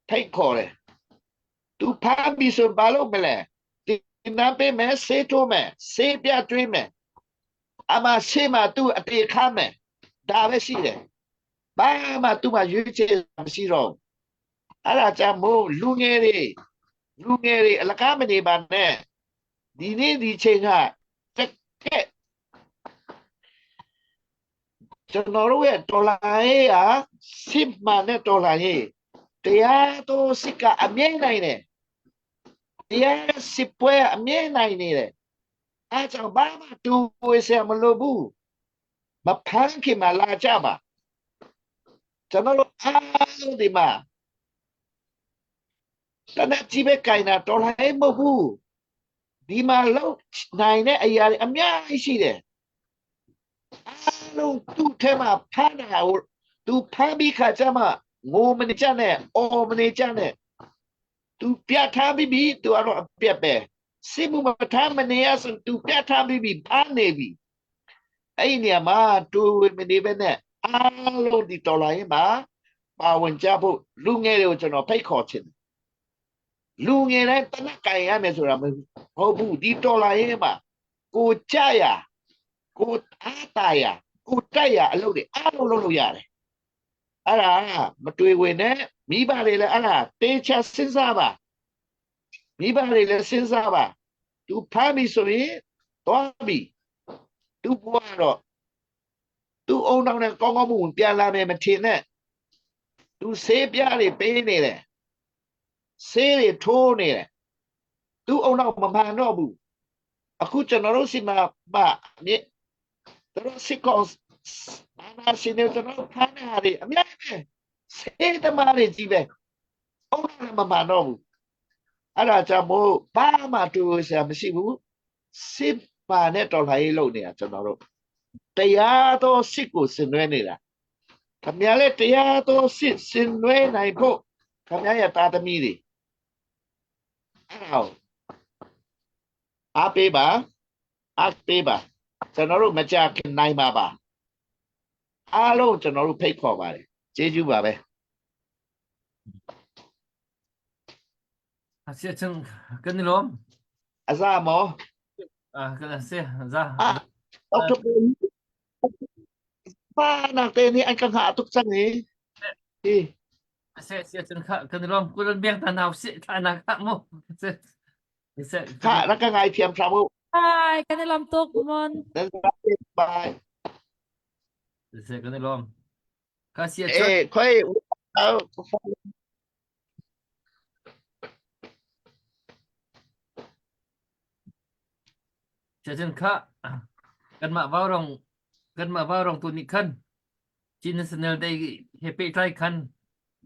ဖိတ်ခေါ်တယ်သူဖမ်းပြီဆိုဘာလို့မလဲဒီနံပေးမယ်ဆေးထိုးမယ်ဆေးပြတွေးမယ်အမရှေ့မှာသူအတေခါမယ်ဒါပဲရှိတယ်ဘာမှသူ့မှာရွေးချယ်မရှိတော့အဲ့ဒါကြောင့်မို့လူငယ်တွေလူငယ်တွေအလကားမနေပါနဲ့ဒီနေ့ဒီချိန်ကတကက်ကျွန်တော်တို့ရဲ့ဒေါ်လာရေးဟာစစ်မှန်တဲ့ဒေါ်လာရေးတရားတော်စစ်ကအမြဲနိုင်တယ်တရားစစ်ပွဲအမြဲနိုင်နေတယ်အဲကြောင့်ဘာမှတူဝေးစရာမလိုဘူးမဖမ်းခင်မှာလာကြပါကျွန်တော်တို့အားလုံးဒီမှာတနက်ကြီးပဲကင်တာတော်လိုင်းမဟုတ်ဘူးဒီမှာလောက်နိုင်တဲ့အရာတွေအများကြီးရှိတယ်အားလုံးသူ့ထဲမှာဖမ်းတာကိုသူဖမ်းပြီးခါကျမှငိုမနေကြနဲ့အော်မနေကြနဲ့သူပြထားပြီးပြီသူကတော့အပြက်ပဲစစ်မှုမထားမနေရဆိုသူပြထားပြီးပြီဖမ်းနေပြီအဲ့ဒီနေရာမှာတူမနေပဲနဲ့အားလုံးဒီတော်လိုင်းမှာပါဝင်ကြဖို့လူငယ်တွေကိုကျွန်တော်ဖိတ်ခေါ်ချင်တယ်လူငယ်တိုင်းတနက်ကင်ရမယ်ဆိုတာမဟုတ်ဘူးဒီတော်လိုင်းမှာကိုကြရကိုအားတာရကိုတက်ရအလုပ်တွေအားလုံးလုပ်လို့ရတယ်အဲ့ဒါမတွေ့ဝင်နဲ့မိဘတွေလည်းအဲ့ဒါတေချာစဉ်းစားပါမိဘတွေလည်းစဉ်းစားပါသူဖမ်းပြီဆိုရင်သွားပြီသူဘွားတော့သူအုံတောင်နဲ့ကောင်းကောင်းမွန်ပြန်လာမယ်မထင်နဲ့သူဆေးပြားတွေပေးနေတယ်ဆေးတွေထိုးနေတယ်သူအုံတော့မမှန်တော့ဘူးအခုကျွန်တော်တို့စီမှာမမြစ်တို့စစ်ကောင်အာနာရှင်တွေကျွန်တော်ဖမ်းတာတွေအများကြီးပဲဆေးသမားတွေကြီးပဲအုံတော့မမှန်တော့ဘူးအဲ့ဒါကြောင့်မို့ဘာမှတူဆရာမရှိဘူးစစ်ပါနဲ့တော်လှန်ရေးလုပ်နေတာကျွန်တော်တို့တရားတော်စစ်ကိုဆင်နွှဲနေတာခမရလဲတရားတော်စစ်ဆင်နွှဲနိုင်ဖို့ခမရရဲ့တာသမီတွေအဲ့ဒါအားပေးပါ အားပေးပါကျွန်တော်တို့မကြခင်နိုင်ပါပါအားလုံးကျွန်တော်တို့ဖိတ်ခေါ်ပါတယ်ကျေးဇူးပါပဲ A si ahcun kan i lawm. အစမော Ah, kan si za. အာတော့ပါနာတဲ့นี่อันกังหาตุกจังนี่ที่ Si si ahcun kha kan i lawm. Kulan biang ta nau si ta na kha mu. Si. Si. ค่ะแล้วก็ไงเทียมทราบ Bye. Kan i lawm tuk mon. นั่นบาย Si kan i lawm. Kha si ahcun เอ้ค่อยเอา si ahcun kha kanmah vaurong kanmah vaurong tu nih khan Chin National Day he pehtlai khan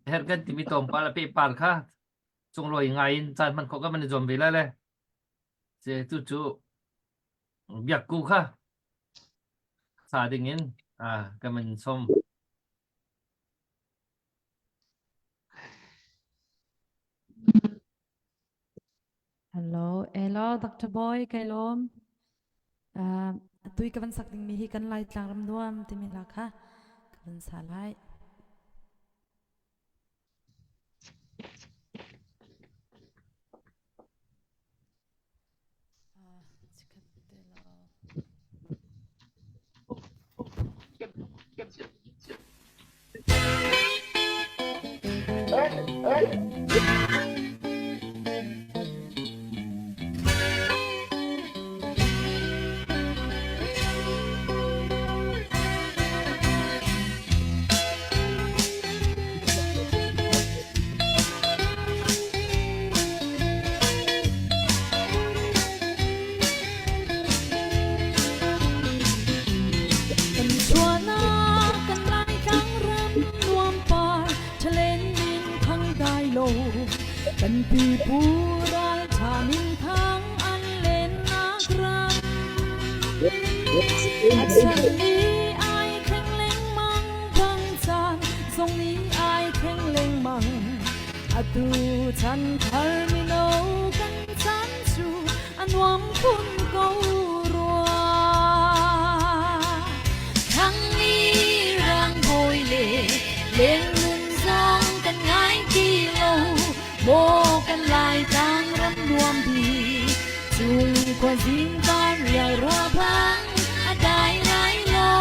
herh kan timi tlawmpal a pehpar kha sunglawi ngai in caan hman khawh kan van i zuam ve lai le si cucu biakku kha sa ding in kan van sawm. Hello, hello Dr. Boy, kai lawm. Uh, tui ka van sak ding mi hi kan lai tlang ram nuam timi la kha ka van sa lai. Uh, chikat te lo. Kan chuahnak kan Laitlang ram nuam par ṭhalen min thang dai lo. Kan pipu ralṭha min thang an lennak ram. A chan ni ai thleng lengmang bang caan zong nih ai thleng lengmang. Atu chan thar mino kan chan cu a nuam khun ko rua. Thang ni rang bawi le leng nun zong kan ngai ti lo. Maw kan Laitlang ram nuam bik cung khuazing par rial rua bang a dai lai lo.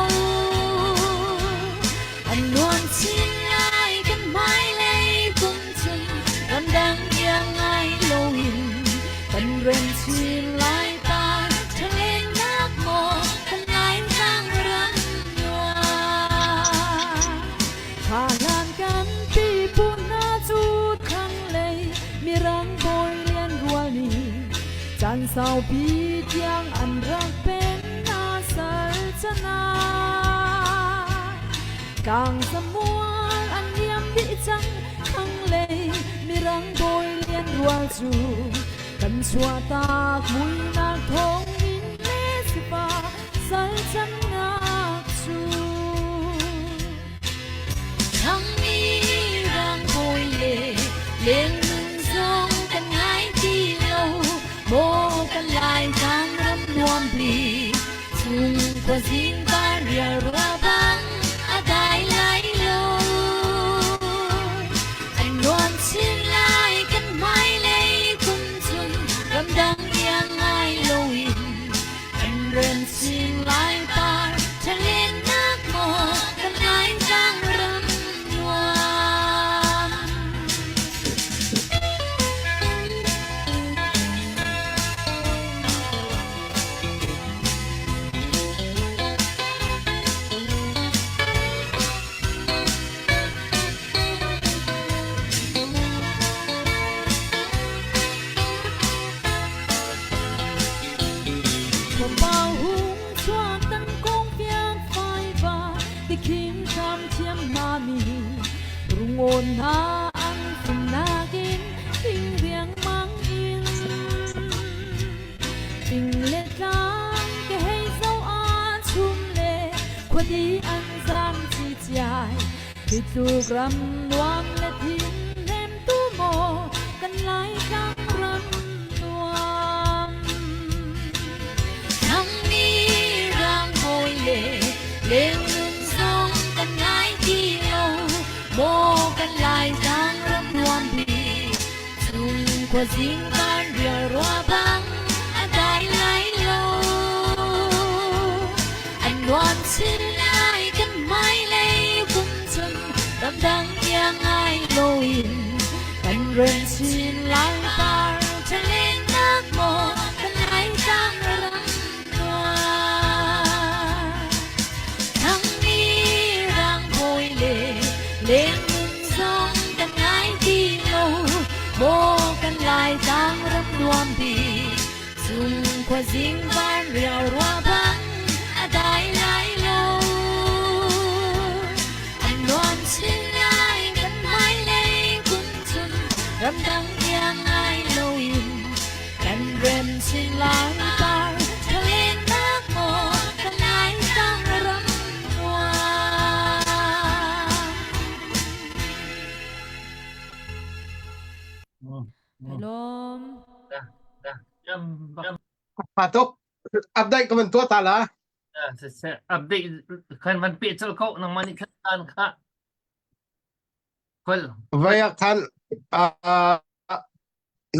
An nuam chin lai kan hmailei kum cun ramdang iang ngai loin kan rem chin lai par ṭhalennak maw kan Laitlang ram nuam. Kha-hlan kan pipu hna cu thlanglei Mirang bawi lian rual nih caan saupi tiang an rak pen hna sal canah. Tlang zamual an liam dih cang thlanglei Mirang bawi lian rual cu kan chuahtak muinak thawngin le sifah sal cannak cu. Thangmi rang bawi le leng nun zong kan ngai ti lo. Maw kan Laitlang ram nuam bik chung khuazing par rial rua bang a dai lai lo. An nuam chin lai kan hmailei kum cun ramdang iang ngai loin kan rem chin lai par ṭhalennak maw kan Laitlang ram nuam. Khuapau hung chuak tan kong fiang fai va tikhin hram thiam hna mi rungawn hna an fimnak in thing riangmang in fing le tlang ke hei zo a chum le khuadi an zam chi chiai hi tluk ram nuam le thin hnem tu maw kan Laitlang ram nuam. Khuazing van rial rua bang a dai lai lo. An nuam chin lai kan hmailei kum cun ramdang iang ngai loin kan rem chin lai par ṭhalennak maw kan lai tlang ram nuam. Thangmi rang bawi le lengmung zong kan ngai ti lo maw kan lai tlang ram nuam bik Cung khuazing van riau rua bang a dai lai lo. An nuam chin lai kan hmailei kum cun ramdang iang ngai loin kan rem chin lai par thalennak maw kan lai tang ram nuam. Lawm. Patuk update ka van tuah ta la. Update kan van pe chal ko nangmah nih khan tan kha. Kol. Vai ah khan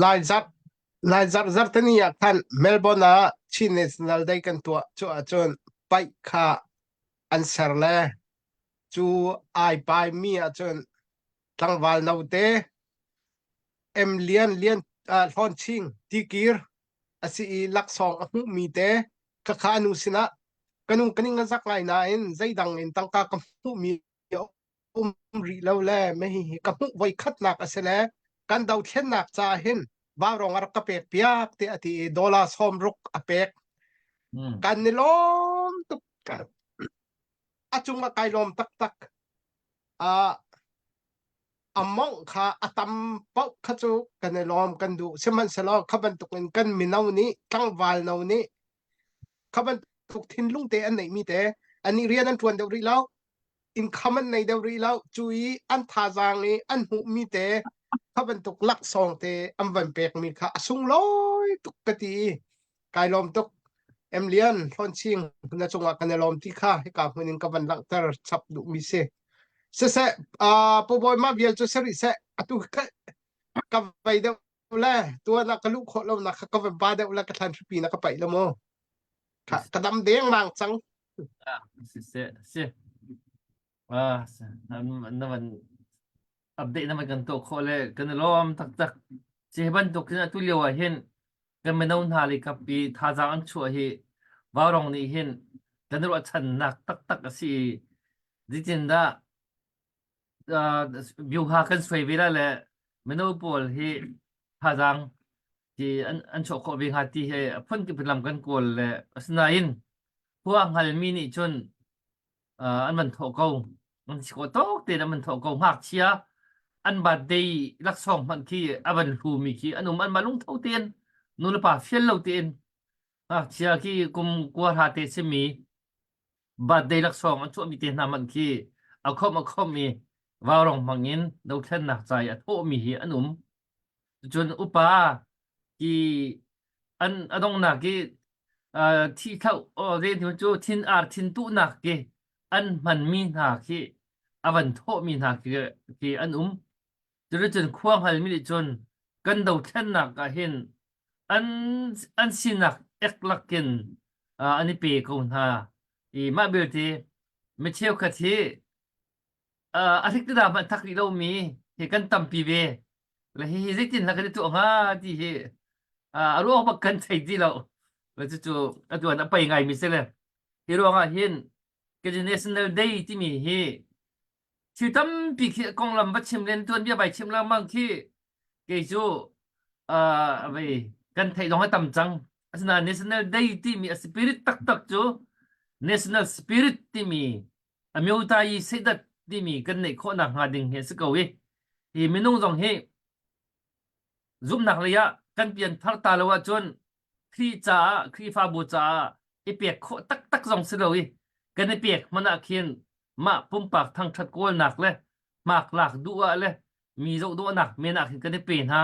lai zat lai zar zar tani ah khan Melbourne ah Chin National Day kan tuah cu ahcun paih kha an ser le cu ai pai mi ahcun tlangval note M Lian Lian uh, Hlawn Ching tikir a si i laksawng a hmuhmi te khakha a nu sinah ka nu ka ning a zak ngai nain zeidang in tangka ka hmuhmi a um rih lo le me hi hi ka hmuh voi khatnak a si le kan dothlennak caah hin vaurawng a rak ka pek piak ti a ti i dollar 60 a pek kan ni lawm tuk a cung ah kai lawm taktak uh, a mawngh kha a tam paoh kha cu kan i lawm kan duh sihmanhsehlaw kha bantukin kan mino nih tlangval no nih kha bantuk thinlung te an neihmi te annih rian an ṭuan deuh rih lo income an nei deuh rih lo cu i an thazaang i an hmuhmi te kha bantuk laksawng te an van pekmi kha a sunglawi tuk ka ti i Kai lawm tuk. Em Lian, Hlawnching, na cungah kan i lawm ti kha hika hmun in ka van langhter chap duhmi si. Siseh, uh, Pu Bawi mah vial cu si rih seh. Atu ka, ka vei deuh le tuan ah ka luh khawh lo nak kha ka van ba deuh le ka thlan hripi na ka paih lo mu. Ka, ka dam deng mang cang. Ah, siseh, si. Ah, na van update na van kan tuah khawh le kan i lawm taktak. Si hi bantuk hin atu lio ah hin kan mino hna le kap i thazaang an chuah hi Vaurawng nih hin kan ruahchannak taktak a si i zeitindah uh, vyuha kan suai ve la le mino pawl hi thazaang ti an an chuah khawh ve hnga ti hi a phunkip lam kan kawl le asinain khua hngalmi nih cun an van thawh ko an si ko tawk tein an van thawh ko ngakchia an birthday laksawng hmanh khi a van hlumi khi an um an mah lungtho tein nu le pa fial lo tein ngakchia khi kum kua hra te simi birthday laksawng an chuahmi te hna hmanh khi a khom a khom i vaurong hmang in dothlennak ca i a thawhmi hi an um Cun upa ki an a donghnak i uh, thi thloh ve hnu cu thin ar thin tuhnak ki an hmanmi hna khi a van thawhmi hna khi, khi an um. Cuticun khua hngalmi nih cun kan dothlennak ah hin an an sinak ek lakin uh, an i pe ko hna. I mah belte mi cheukhat hi a hrik dah hmanh thak rih lomi hi kan tampi ve le hihi zeitin hla kan i tuah hnga ti hi a ruang bak kan thei ti lo le cucu atu an a pei ngaimi si le hi ruangah hin kan national day timi hi thil tampi khi konglam va chim len tuan bia vai chim lengmang khi kei cu vei kan theih zong a tam cang asinain national day timi a spirit taktak cu national spirit timi Amyothayi seidat timi kan neih khawhnak hnga ding hi a si ko i hi minung zong hi zumhnak lei ah kan pian thar ta lo ahcun Khrih caah Khrihfabu caah i pek khawh taktak zong si lo i kan i pek hmanh ah khin mah pumpak thangṭhat kawlnak le hmaklak duh ah le mi zohdawhnak men ah khin kan i pe hna.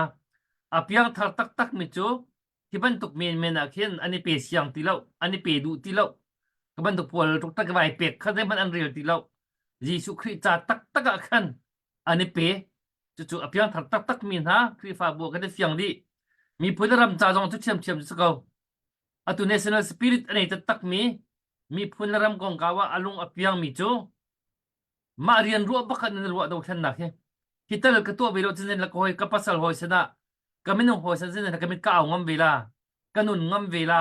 A piangthar taktak mi cu hi bantuk menmen ah khin an i pe siang ti lo an i pe duh ti lo ka bantuk pawl tuk tak vai pek kha zeihmanh an rel ti lo Jesuh Khrih ca taktak ah khan an i pe. Cucu a piangthar taktak mi hna Khrihfabu ah kan i fiang dih. Miphun le ram ca zong cu ṭhiamṭhiam cu si ko. Atu national spirit a nei taktakmi miphun le ram kongkau ah a lung a piangmi cu mah rian ruah bakhat in ruah dothlennak hi hi tal ka tuah ve lo cun la ka hawi ka pasal hawi sinah ka minung hawi sin sin ka mit ka au ngam ve la ka nun ngam ve la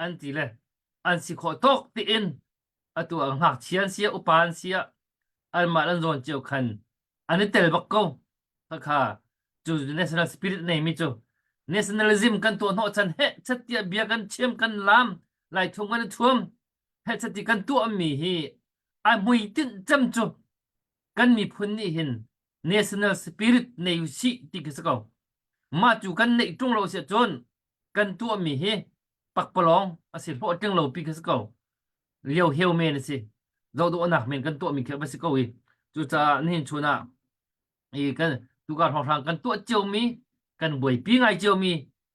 an ti le an si khawh tawk tiin atu ah ngakchia an si ah upa an si ah anmah an zawn cio khan an i tel bak ko khakha cu national spirit nei mi cu nationalism kan tuah hnawh chan he chat tiah bia kan chim kan lam lai thum kan i thuam he chat ti kan tuah mi hi a hmuitinh cem cu kan miphun nih hin national spirit nei u sih ti khi si ko mah cu kan neih ṭung lo si ahcun kan tuah mi hi pakpalawng a si hlawhtling lo pi khi si ko lio heu men a si zohdawhnak men kan tuah mi khi va si ko i cucaah nihin chun ah i kan tukar hrawnghrang kan tuah ciomi kan buaipi ngai ciomi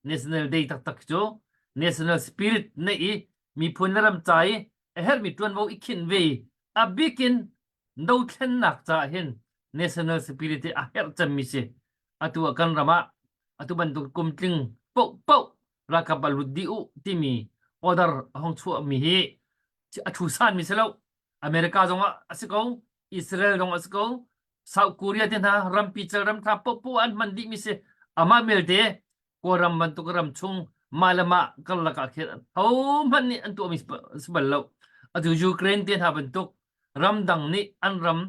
national day taktak cu national spirit neih i miphun le ram ca i a herhmi ṭuanvo i khinh ve i a bikin dothlennak caah hin national spirit hi a herh cemmi si atu ah kan ram ah atu bantuk kumtling paohpaoh ralkap ah lut dih u timi order a hong chuahmi hi a thu sanmi si lo America zong ah a si ko Israel zong a si ko South Korea te hna rampi cal ram tha popo an hman dihmi si amah melte Kawlram bantuk ram chung mah le mah karlak ah khin hohmanh nih an tuahmi si bal lo. Atu Ukraine te hna bantuk ramdang nih an ram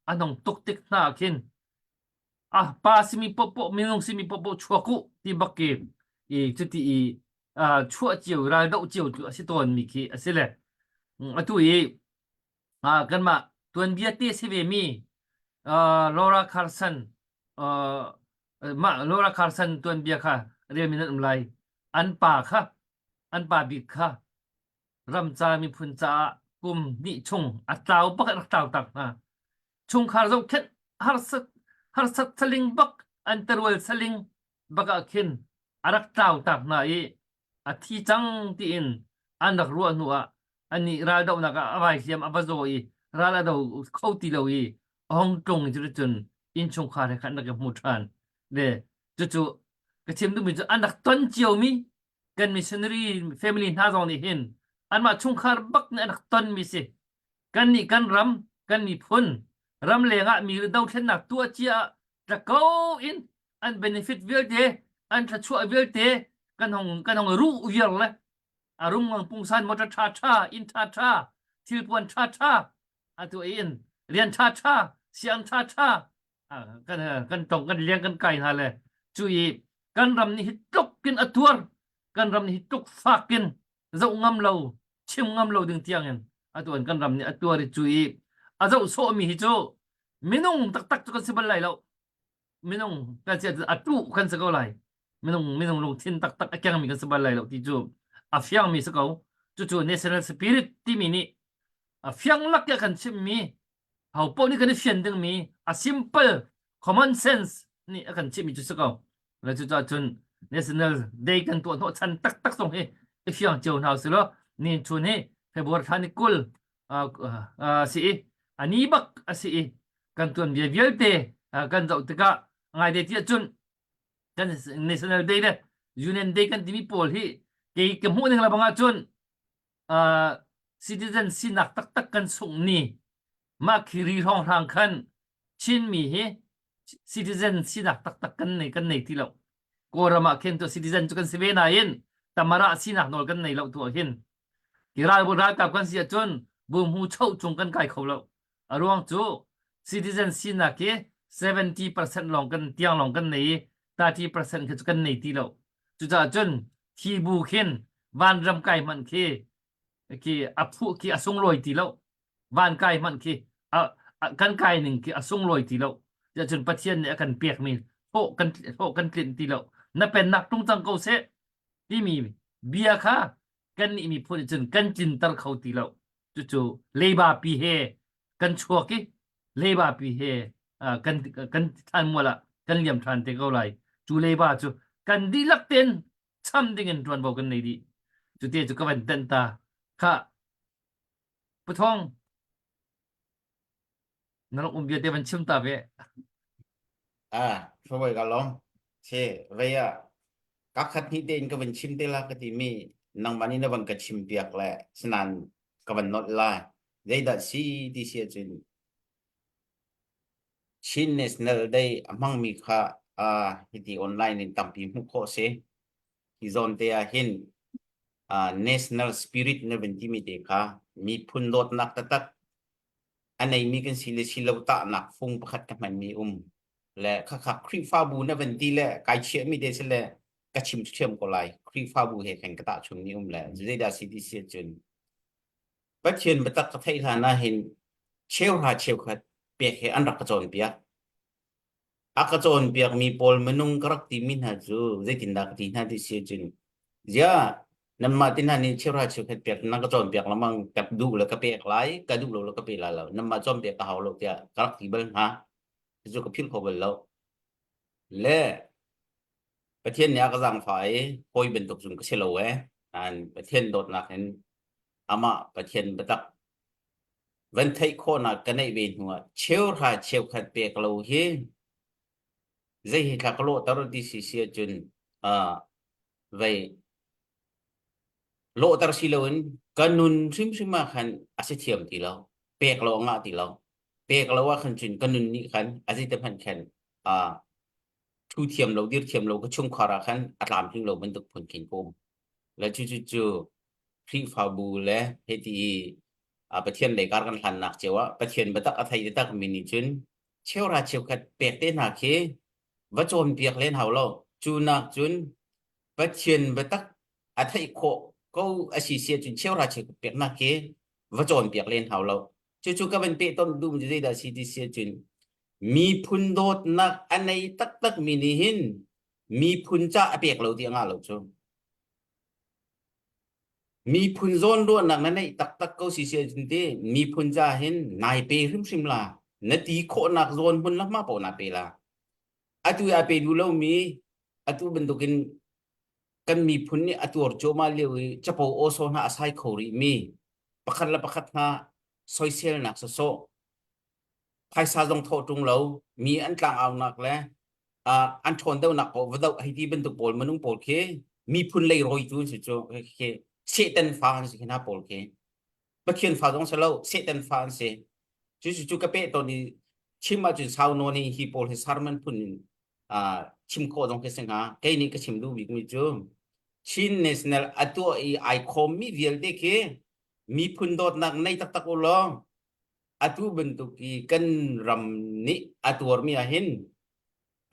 an hong tuk tik hna ah khin ah pa simi popo minung simi popo chuak u ti bak ki i cuti i chuah cio ral doh cio cu a si tawn mi khi a si le atu i kanmah tuanbia te si ve mi Laura Carson mah Laura Carson tuanbia kha relmi nan um lai. An pa kha an pa bik kha ramca miphun caah kum hnih chung a tlau bak rak tlau tak hna. Chungkhar zohkhenh harsat harsat saling bak an terual saling bak ah khin a rak tlau tak hna i a thi cang tiin an rak ruah hnu ah anih raldohnak ah a vai hliam a va zaw i ral a do kho ti lo i a hong tlung i cuticun innchungkhar he khan rak i hmu ṭhan le cucu ka chim duhmi cu an rak ton ciomi kan missionary family hna zong nih hin anmah chungkhar bak nih an rak tonmi si kannih kan ram kan miphun ram lengah mi dothlennak tuah cia tla ko in an benefit vialte an thluachuah vialte kan hong kan hong ruh viar le a rum ngang pungsan motor ṭha ṭha inn ṭha ṭha thilpuan ṭha ṭha atu in rian ṭha ṭha siang ṭha ṭha kan kan tong kan liang kan kai hna le cu i kan ram nih hi tluk in a tuar kan ram nih hi tluk fak in zoh ngam lo chim ngam lo ding tiang in atu an kan ram nih a tuar i cu i a zoh sawhmi hi cu minung taktak cu kan si bal lai lo minung kan si a tu kan si ko lai minung minung lungthin taktak a kengmi kan si bal lai lo ti cu a fiangmi si ko cucu national spirit timi nih a fiang lak kan chimmi ho paoh nih kan i fian dingmi a simple common sense nih a kan chimmi cu si ko le cucaah cun national day kan tuah hnawh chan taktak zong hi i fiang cio hna usih law ni chun hi February thla ni 20 si i ani bak a si i kan tuanbia vialte kan zoh tikah ngai te tiah cun kan national day le union day kan timi pawl hi kei ka hmuh ning lebang ahcun uh, citizen sinak taktak kan sungh ni mah khiri hrawnghrang khan Chinmi hi citizen sinak taktak kan nei kan nei ti lo Kawlram ah khin tu citizen cu kan si ve nain tamara sinak nawl kan nei lo tu ah hin ti ral ralkap kan si ahcun buhmu cho cung kan kai kho lo a ruang cu citizen sinak hi 70% lawng kan tiang lawng kan nei i 30% khi cu kan nei ti lo cucaah cun thi bu khin vanram kai hmanh khi khi a phu khi a sunglawi ti lo van kai hmanh khi a, a, kan kai ning khi a sunglawi ti lo tiah cun Pathian nih a kan pekmi hlawh kan hlawh kan tlinh ti lo na pennak tlung cang ko seh timi bia kha kan nih miphun nih cun kan tlinter kho ti lo cucu leiba pi he kan chuak i leiba pi he uh, kan kan thlanmual ah kan liam ṭhan te ko lai cu leiba cu kan dihlak ten cham ding in ṭuanvo kan nei dih cu te cu ka van tenh ta kha Puthong na rak um bia te van chim ta ve. Ah, hruai ka lawm. Che, vei ah ka khat hnih tein ka van chim te la ka ti mi nangmah nih na van ka chim piak le sinan ka van nolh lai. Zeidah si ti si ahcun Chin National Day a hmangmi kha uh, hiti online in tampi hmuh khawh si. Hi zawn te ah hin uh, national spirit na van timi te kha miphun dawtnak taktak a neimi kan si le si lo tahnak fung pakhat ka hmanmi um le khakha Khrihfabu na van ti le kai chiahmi te si le ka chim thiam ko lai Khrihfabu he khan ka tahchun mi um le zeidah si ti si ahcun Pathian biatak ka theih hlan ah hin cheuhra cheukhat pek he an rak ka cawnpiak. A ka cawnpiakmi pawl minung ka rak timi hna cu zeitindah ka ti hna ti si ahcun ziah nanmah ti hna nih cheuhra cheukhat pek nan ka cawnpiak lengmang ka duh le ka pek lai ka duh lo le ka pe lai lo nanmah cawnpiak ka hau lo tiah ka rak ti bal hna. Cucu ka philh kho bal lo. Le Pathian nih a ka zaangfah i hawi bantuk zung ka si lo ee. Nain Pathian dawtnak in amah Pathian biatak van theih khawhnak ka neih ve hnuah cheuhra cheukhat pek lo hi zei hi thla ka lawhter ti si si ahcun uh, vei lawhter si loin ka nun hrimhrim ah khan a si thiam ti lo pek lo a ngah ti lo pek lo ah khan cun ka nun nih khan a zeite hmanh khan uh, thu thiam lo dir thiam lo ka chungkhar ah khan a tlamtling lo bantuk phun khin ka um le cu cu cu Khrihfabu le hiti i Pathian lei kar kan hlannak cio ah Pathian biatak a thei taktak mi nih cun cheuhra cheukhat pek te hna khi va cawnpiak len hau lo. Cu nak cun Pathian biatak a theih khawh ko a si si ahcun cheuhra cheukhat peknak khi va cawnpiak len hau lo. Cucu ka van pehtonh duh mi zeidah si ti si ahcun miphun dawtnak a nei taktak mi nih hin miphun ca a pek lo ti a ngah lo cu. Miphun zawnruahnak na neih taktak ko si si ahcun ti miphun ca hin nai pe hrimhrim la. Na ti khawhnak zawn hmun la hma paoh na pe la. Atu i a pe duh lomi atu bantukin kan miphun nih a tuar cuahmah lio i capo awsaw hna a sai kho rih mi pakhat le pakhat hna soiselnak sawsawh phaisa zong thawh ṭung lo mi an tlangaunak le uh, an ṭhawn deuhnak paoh va doh hei ti bantuk pawl minung pawl khi miphun lei rawitu an si cu khi Satan fa an si khi hna pawl khi Pathian fa zong si lo Satan fa an si cu cu cu ka peh tawn i chim ahcun sau nawn hi hi pawl hi sermon phun in uh, chim khawh zong khi si hnga kei nih ka chim duh bik mi cu Chin National a tuah i ai khawm mi vialte khi miphun dawtnak nei taktak u law atu bantuk i kan ram nih a tuarmi ah hin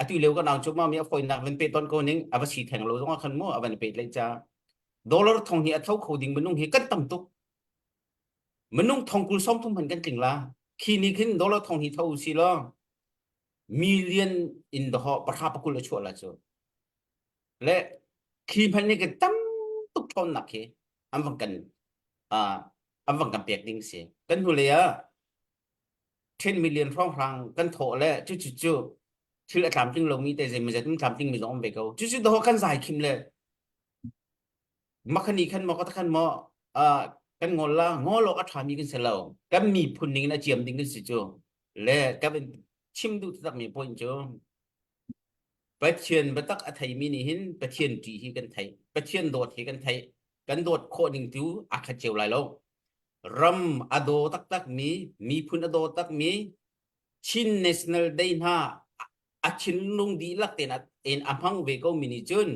atu lio kan ang cuma mi a foinak van pe ton ko ning a va si theng lo zong ah khan mu a van pe tlai cha dollar thong hi a tho kho ding minung hi kan tam tuk minung thong kul som thum han kan tling la khi ni khin dollar thong hi tho si lo million in the ho pahra pakul a chuah la chu le khi hmanh nih kan tam tuk ṭhawnnak khi an van kan uh, an van kan pek ding si kan hnulei ah 10 million hrawnghrang kan thawh le cu cu cu thil a tlamtling lomi te zeimawzat in tlamtling mi zong um ve ko cu cu doh kan zai khim le makhani khan maw khan maw uh, kan ngol la ngol awk a ṭhami kan si lo kan miphun ning in a ciam ding kan si cu le kan chim duh taktak mi point cu Pathian biatak a theimi nih hin Pathian ṭih hi kan theih. Pathian dawt hi kan theih. Kan dawt khawh ning tu aa khat cio lai lo. Ram a daw taktakmi, miphun a daw takmi, Chin National Day hna a thinlung dihlak tein in a hmang ve ko mi nih cun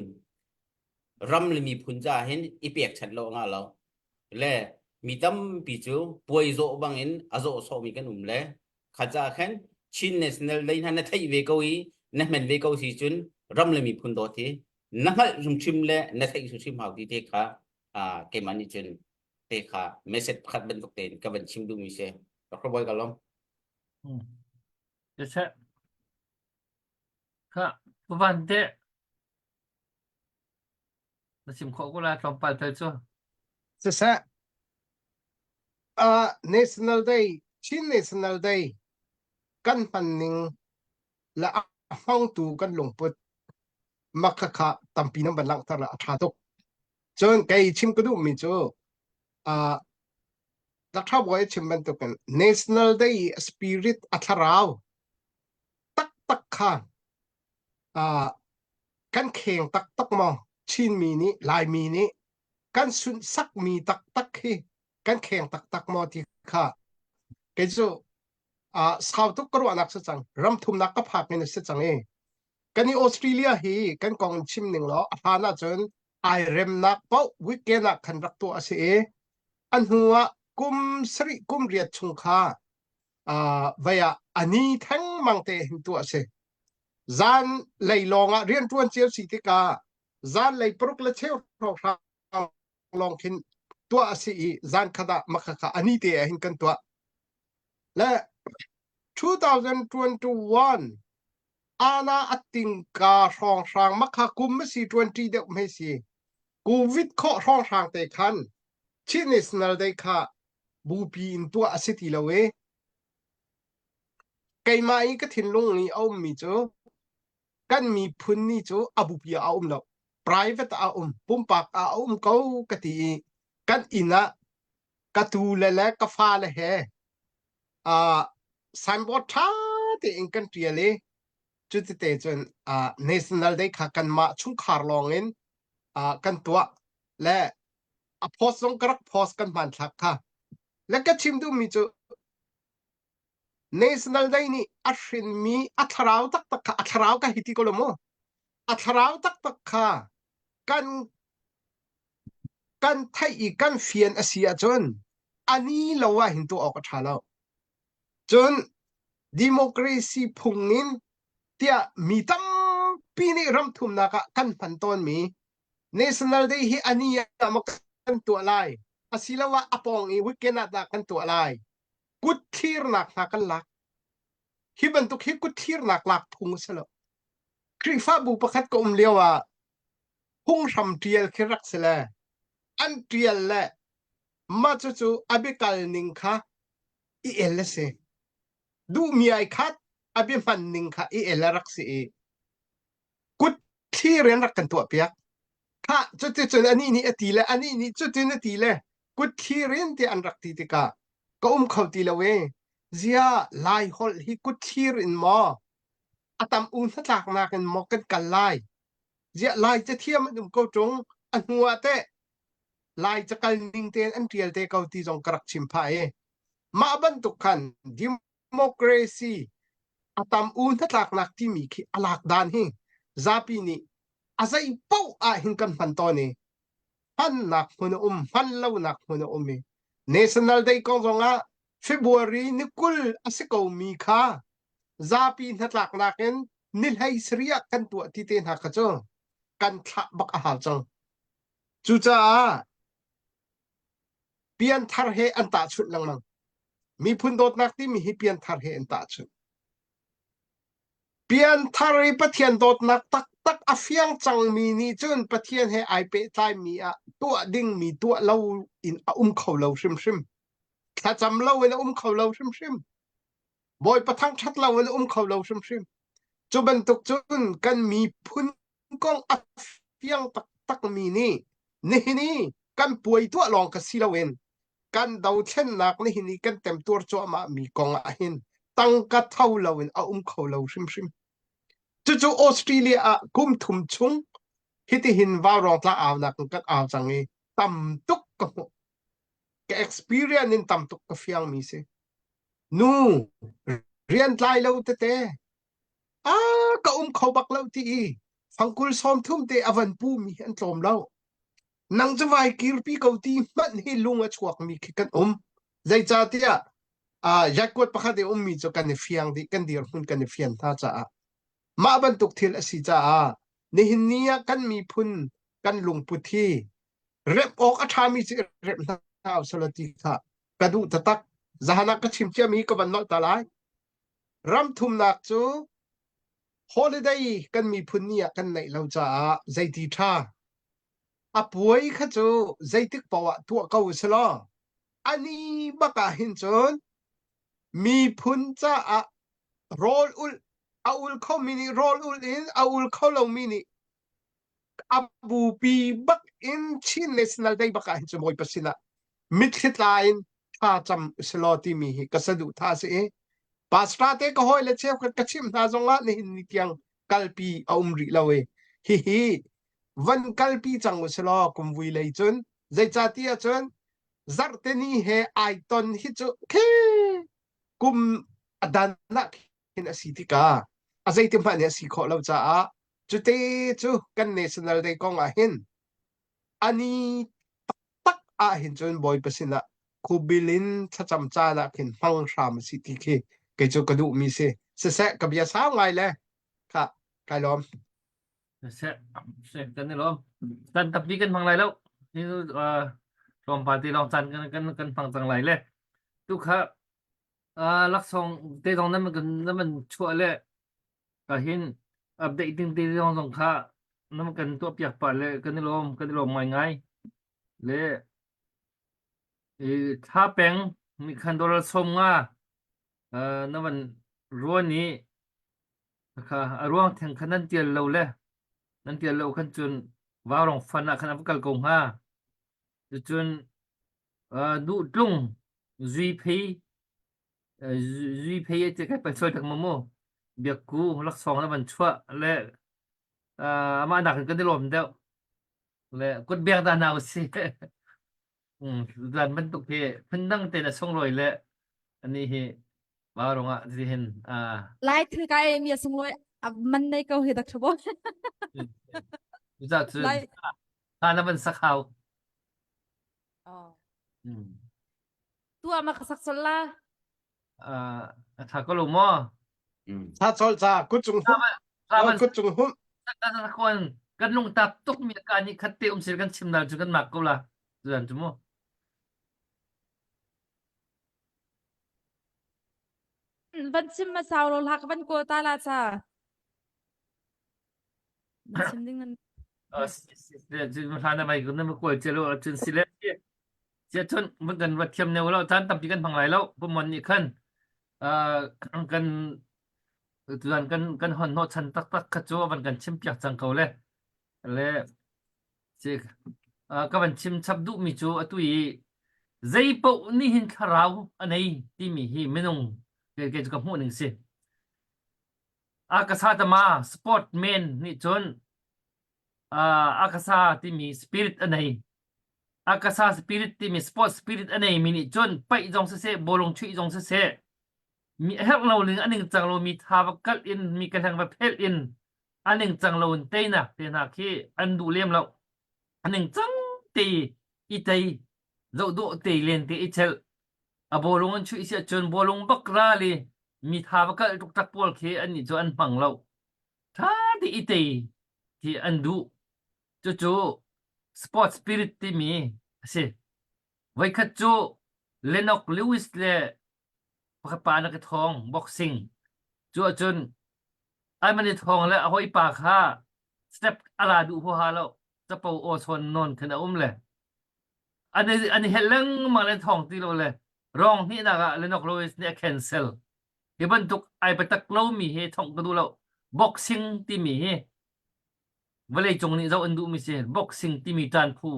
ram le miphun caah hin i pekchanh lo a ngah lo. Le mi tampi cu puai zawh bangin a zawh sawhmi kan um le kha caah khan Chin National Day hna na theih ve ko i na hman ve ko si cun ram le miphun dawt hi na hngalh hrimhrim le na theih hrimhrim hau ti te kha keimah nih cun te kha message pakhat bantuk tein ka van chim duhmi si. Dr. Boy ka lawm. Siseh. Kha, van te. Na chim khawh ko la tlawmpal tel cu. Siseh, uh, National Day, Chin National Day kan hman ning le a hmangtu kan lungput makhakha tampi nan van langhter la a ṭha tuk. Cun kei chim ka duhmi cu uh, Dr. Boy chim bantukin National Day spirit a thlarau taktak kha. Uh, kan kheng taktak maw Chinmi nih Laimi nih kan sunhsakmi taktak hi kan kheng taktak maw ti kha kei cu uh, sau tuk ka ruahnak si cang ram thumnak ka phak in a si cang i kan i Australia hi kan kong in chim ning law a hlan ahcun ai remnak paoh weekend ah khan rak tuah a si i a hnu ah kum sarih kum riat chung kha uh, vai ah ani thengmang te hin tuah a si zan lei lawng ah rian ṭuan cio si tikah zan lei paruk le cheu hrawnghrang lawng khin tuah a si i zan khat ah makhakha ani te ah hin kan tuah le 2021 ana atingka hrawnghrang makha kum a si 20 deuh hme si covid khawh hrawnghrang te khan Chin National Day kha bupi in tuah a si ti lo i keimah i ka thinlung i a ummi cu kan miphun ni cu a bupi ah a um lo private ah a um pumpak ah a um ko ka ti i kan inn ah ka tu le le ka fale he uh, signboard ṭha tein kan ṭial i cutite cun uh, national day kha kanmah chungkhar lawng in uh, kan tuah le a post zong ka rak post kan hmanthlak kha le ka chim duhmi cu National Day nih a hrinmi a thlarau taktak kha a thlarau ka hi ti ko lo mu a thlarau taktak kha kan kan theih i kan fian a si ahcun a ni lo ah hin tuah awk a ṭha lo. Cun democracy phung in tiah mi tampi nih ram thumnak ah kan hman tawnmi National Day hi a ni ah maw kan tuah lai asiloah a pawng i weekend ah dah kan tuah lai kut thlirnak hna kan lak. Hi bantuk hi kut thlirnak lak phung a si lo. Khrihfabu pakhat ka um lio ah phunghram ṭial khi rak si le an ṭial le mah cucu a biakal ning kha i el a si. Duhmi ai khat a bia hman ning kha i el a rak si i kut thlir in rak kan tuahpiak. Khah cuticun anih nih a ti le anih nih cutin a ti le kut thlir in tiah an rak ti tikah ka um kho ti lo e. Ziah Lai holh hi kut thlir in maw a tam u hnatlaknak in maw kan kal lai? Ziah Lai cathiam an um ko ṭung a hnu ah teh Lai cakal ning tein an ṭial te ko ti zong ka rak chim phah i mah bantuk khan democracy a tam u hnatlaknak timi khi a lak dan hi zapi nih a zei paoh ah hin kan hman tawn i hmannak hmun a um hman lonak hmun a um i National Day kong zongah February ni 20 a si ko mi kha zapi hnatlaknak in ni hlei sarih ah kan tuah ti te hna kha cu kan thlah bak a hau cang. Cucaah pianthar he an tahchunh lengmang. Miphun dawtnak timi hi pianthar he an tahchunh. Pianthar i Pathian dawtnak taktak a fiang cangmi nih cun Pathian he ai pehtlaimi ah tuah dingmi tuah lo in a um kho lo hrimhrim. Thlacam lo in a um kho lo hrimhrim. Bawipa thangṭhat lo in a um kho lo hrimhrim. Cu bantuk cun kan miphun kong a fiang taktakmi nih nihin i kan puai tuah lawng ka si loin kan dothlennak nihin i kan temtuar cuahmah mi kong ah hin tangka tho loin a um kho lo hrimhrim. Cucu Australia ah kum thum chung hitihin vaurawng tla aunak in kan au cang i tam tuk ka hmuh. Ka experience in tam tuk ka fiangmi si. Nu rian tlai lo tete a ka um kho bak lo ti i fangkul 30 te a van pu mi an tlawm lo nang cu vai kirpi ko ti hmanh hi lung a chuak mi khi kan um zeicahtiah uh, yakuat pakhat i ummi cu kan i fiang dih kan dirhmun kan i fian hna caah mah bantuk thil a si caah nihin ni ah kan miphun kan lungput hi remh awk a ṭhami cu remh hna usalaw ti kha ka duh taktak zahan ah ka chim ciami ka van nolh ta lai Ram thumnak cu holiday kan miphun ni ah kan neih lo caah zeiti ṭha. A puai kha cu zeitik paoh ah tuah ko usih law a ni bak ah hin cun miphun caah rawl ulh a ul khomi nih rawl ulh in a ul kho lomi nih a bupi bak in Chin National Day bak ah hin cu Bawipa sinah mitthli tla in thla cam usilaw timi hi ka saduhthah a si i pastor te ka hawi le cheukhat ka chimh hna zongah nihin ni tiang. kalpi a um rih lo i hihi van kalpi cang u silaw kumvui lei cun zeicahtiah cun zarhteni he ai ton hi cu khi kum a dan ah khin a si tikah a zeiti hmanh nih a si khawh lo caah cute cu kan national day kong ah hin ani taktak ah hin cun Bawipa sinah khubil in thlacam caan ah khin hmang hram a si ti khi kei cu ka duhmi si. Siseh ka bia sau ngai le kha kai lawm. Siseh siseh kan i lawm. Caan tampi kan hmang lai lo. Hi nu uh, tlawmpal te lawng caan kan kan kan hmang cang lai le. Tu kha uh, laksawng te zong nan kan nan man chuah le ka hin update ding te zong zong kha nan kan tuah piak pah le kan i lawm kan i lawm ngai ngai. Le i thla peng mi khan dollar 50 uh, na van ruan i kha a ruang theng kha nan tial lo le nan tial lo khan cun vaurong fan ah khan a va kal ko hnga cucun uh, duh tlung zui phei zui phei te kai pan soi tak ma mu biakku laksawng na van chuah le uh, amah nak in kan i lawm deuh le kut bek dah na usi zan bantuk hi phundang te na sunglawi le ani hi warung ah ti hin a Lai thil ka ei mi a sunglawi a man nei ko hi dak thabo. za cun Lai ha na van sak hau Oh. Mm. Tu ama ka sak sol la. a tha ko lo maw Tha chol ca kut cung hum. Kut cung hum. Kan kan lung tap tuk mi ka ni khat te um sir kan chim dal cu kan mak ko la zuan cu mu Van chim ma sau lo lak van ko ta la cha. Van chim ding nan hlan mai kun na kual chelo cun sile sia cun mun kan rat thiam neu lo caan tampi kan hmang lai lo pumon nih khan kan tuan kan kan hon hnawh chan taktak kha cu van kan chim piak cang ko le le si ka van chim chap duh mi cu atu i zei paoh nih hin thlarau a nei timi hi minung ke ke cu ka hmuh ning si A ka sa tama sportman nih cun a ka sa timi spirit a nei. A ka sa spirit timi sport spirit a neimi nih cun paih zong siseh, bawlung chuih zong siseh, mi a herh lo ning a ningcang lomi tha va kalh in mi ka hleng va phelh in a ningcang lo in teinak te hna khi an duh lem lo. A ningcang te i tei, zoh dawh te len te i chelh. A bawlung an chuih si ahcun bawlung bak ral i mi tha va kalh tuk pawl khi annih cu an hmang lo. Tha te i tei khi an duh. Cucu sport spirit timi a si. Voikhat cu Lennox Lewis le pakhat pa na ka thawng boxing. Cu ahcun Almani thawng le a hawipa kha step a la duh huaha lo. Capo aw sawn nawn khin a um le an i an i helh lengmang le thawng ti lo le rong hnihnak ah Lennox Lewis nih a cancel. Hi bantuk ai biatak lomi hi thongh ka duh lo. Boxing timi hi vawleicung nih zoh an duhmi si. Boxing timi ṭan phu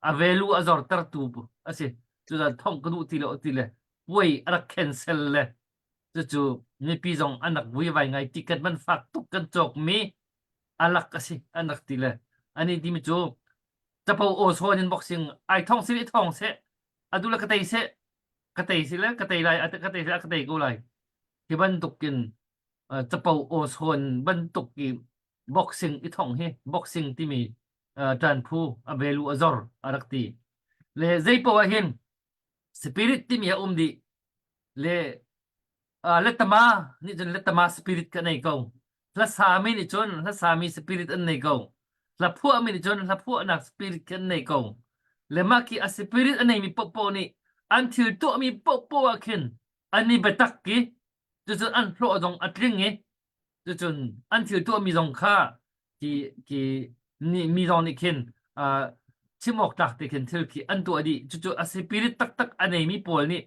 a value a zortertu a si. Cucaah thongh ka duh ti lo ti le puai a rak cancel le cucu mipi zong an rak vuivai ngai ticket man fak tuk kan cawkmi a lak a si an rak ti le ani timi cu capo aw sawn in boxing ai thong sih i thong seh atu le ka tei seh ka tei si le ka tei lai ka tei ka tei ko lai hi bantukin capo aw sawn bantuk i boxing i thong hi boxing timi ṭan phu a value a zor a rak ti le zei poah hin spirit timi a um dih le Letama nih cun Letama spirit ka nei ko. Hlasami nih cun hlasami spirit an nei ko. Hlaphuahmi nih cun hlaphuahnak spirit khi an nei ko. Le mah khi a spirit a neimi paohpaoh nih an thil tuahmi paohpaoh ah khin an i biatak i cucun an hlawh zong a tling i cucun an thil tuahmi zong kha ki ki nih mi zong nih khin uh, chim awk tlak te khin thil khi an tuah dih cucu a spirit taktak a neimi pawl nih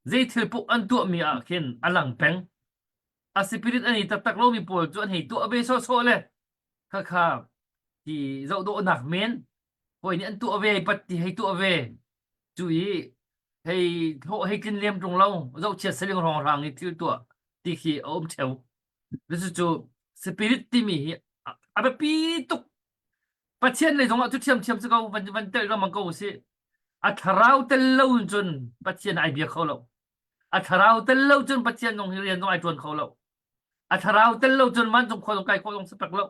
zei thil paoh an tuahmi ah khin a lang peng a spirit a nei taktak lomi pawl cu an hei tuah ve sawhsawh le khakha ti zoh dawhnak men hawi nih an tuah ve pat ti hei tuah ve cu i hei hlawh hei tlin lem ṭung lo zohchiat saling hrawnghrang i thil tuah ti khi a um ṭheu cucu. spirit timi hi a biapi tuk. Pathian lei zongah cu ṭhiamṭhiam si ko van van telh lengmang ko usih. A thlarau tel lo in cun Pathian ai bia kho lo. A thlarau tel lo cun Pathian zong hi rian zong ai ṭuan kho lo. A thlarau tel lo cun vancung khua zong kai khawh zong si pek lo.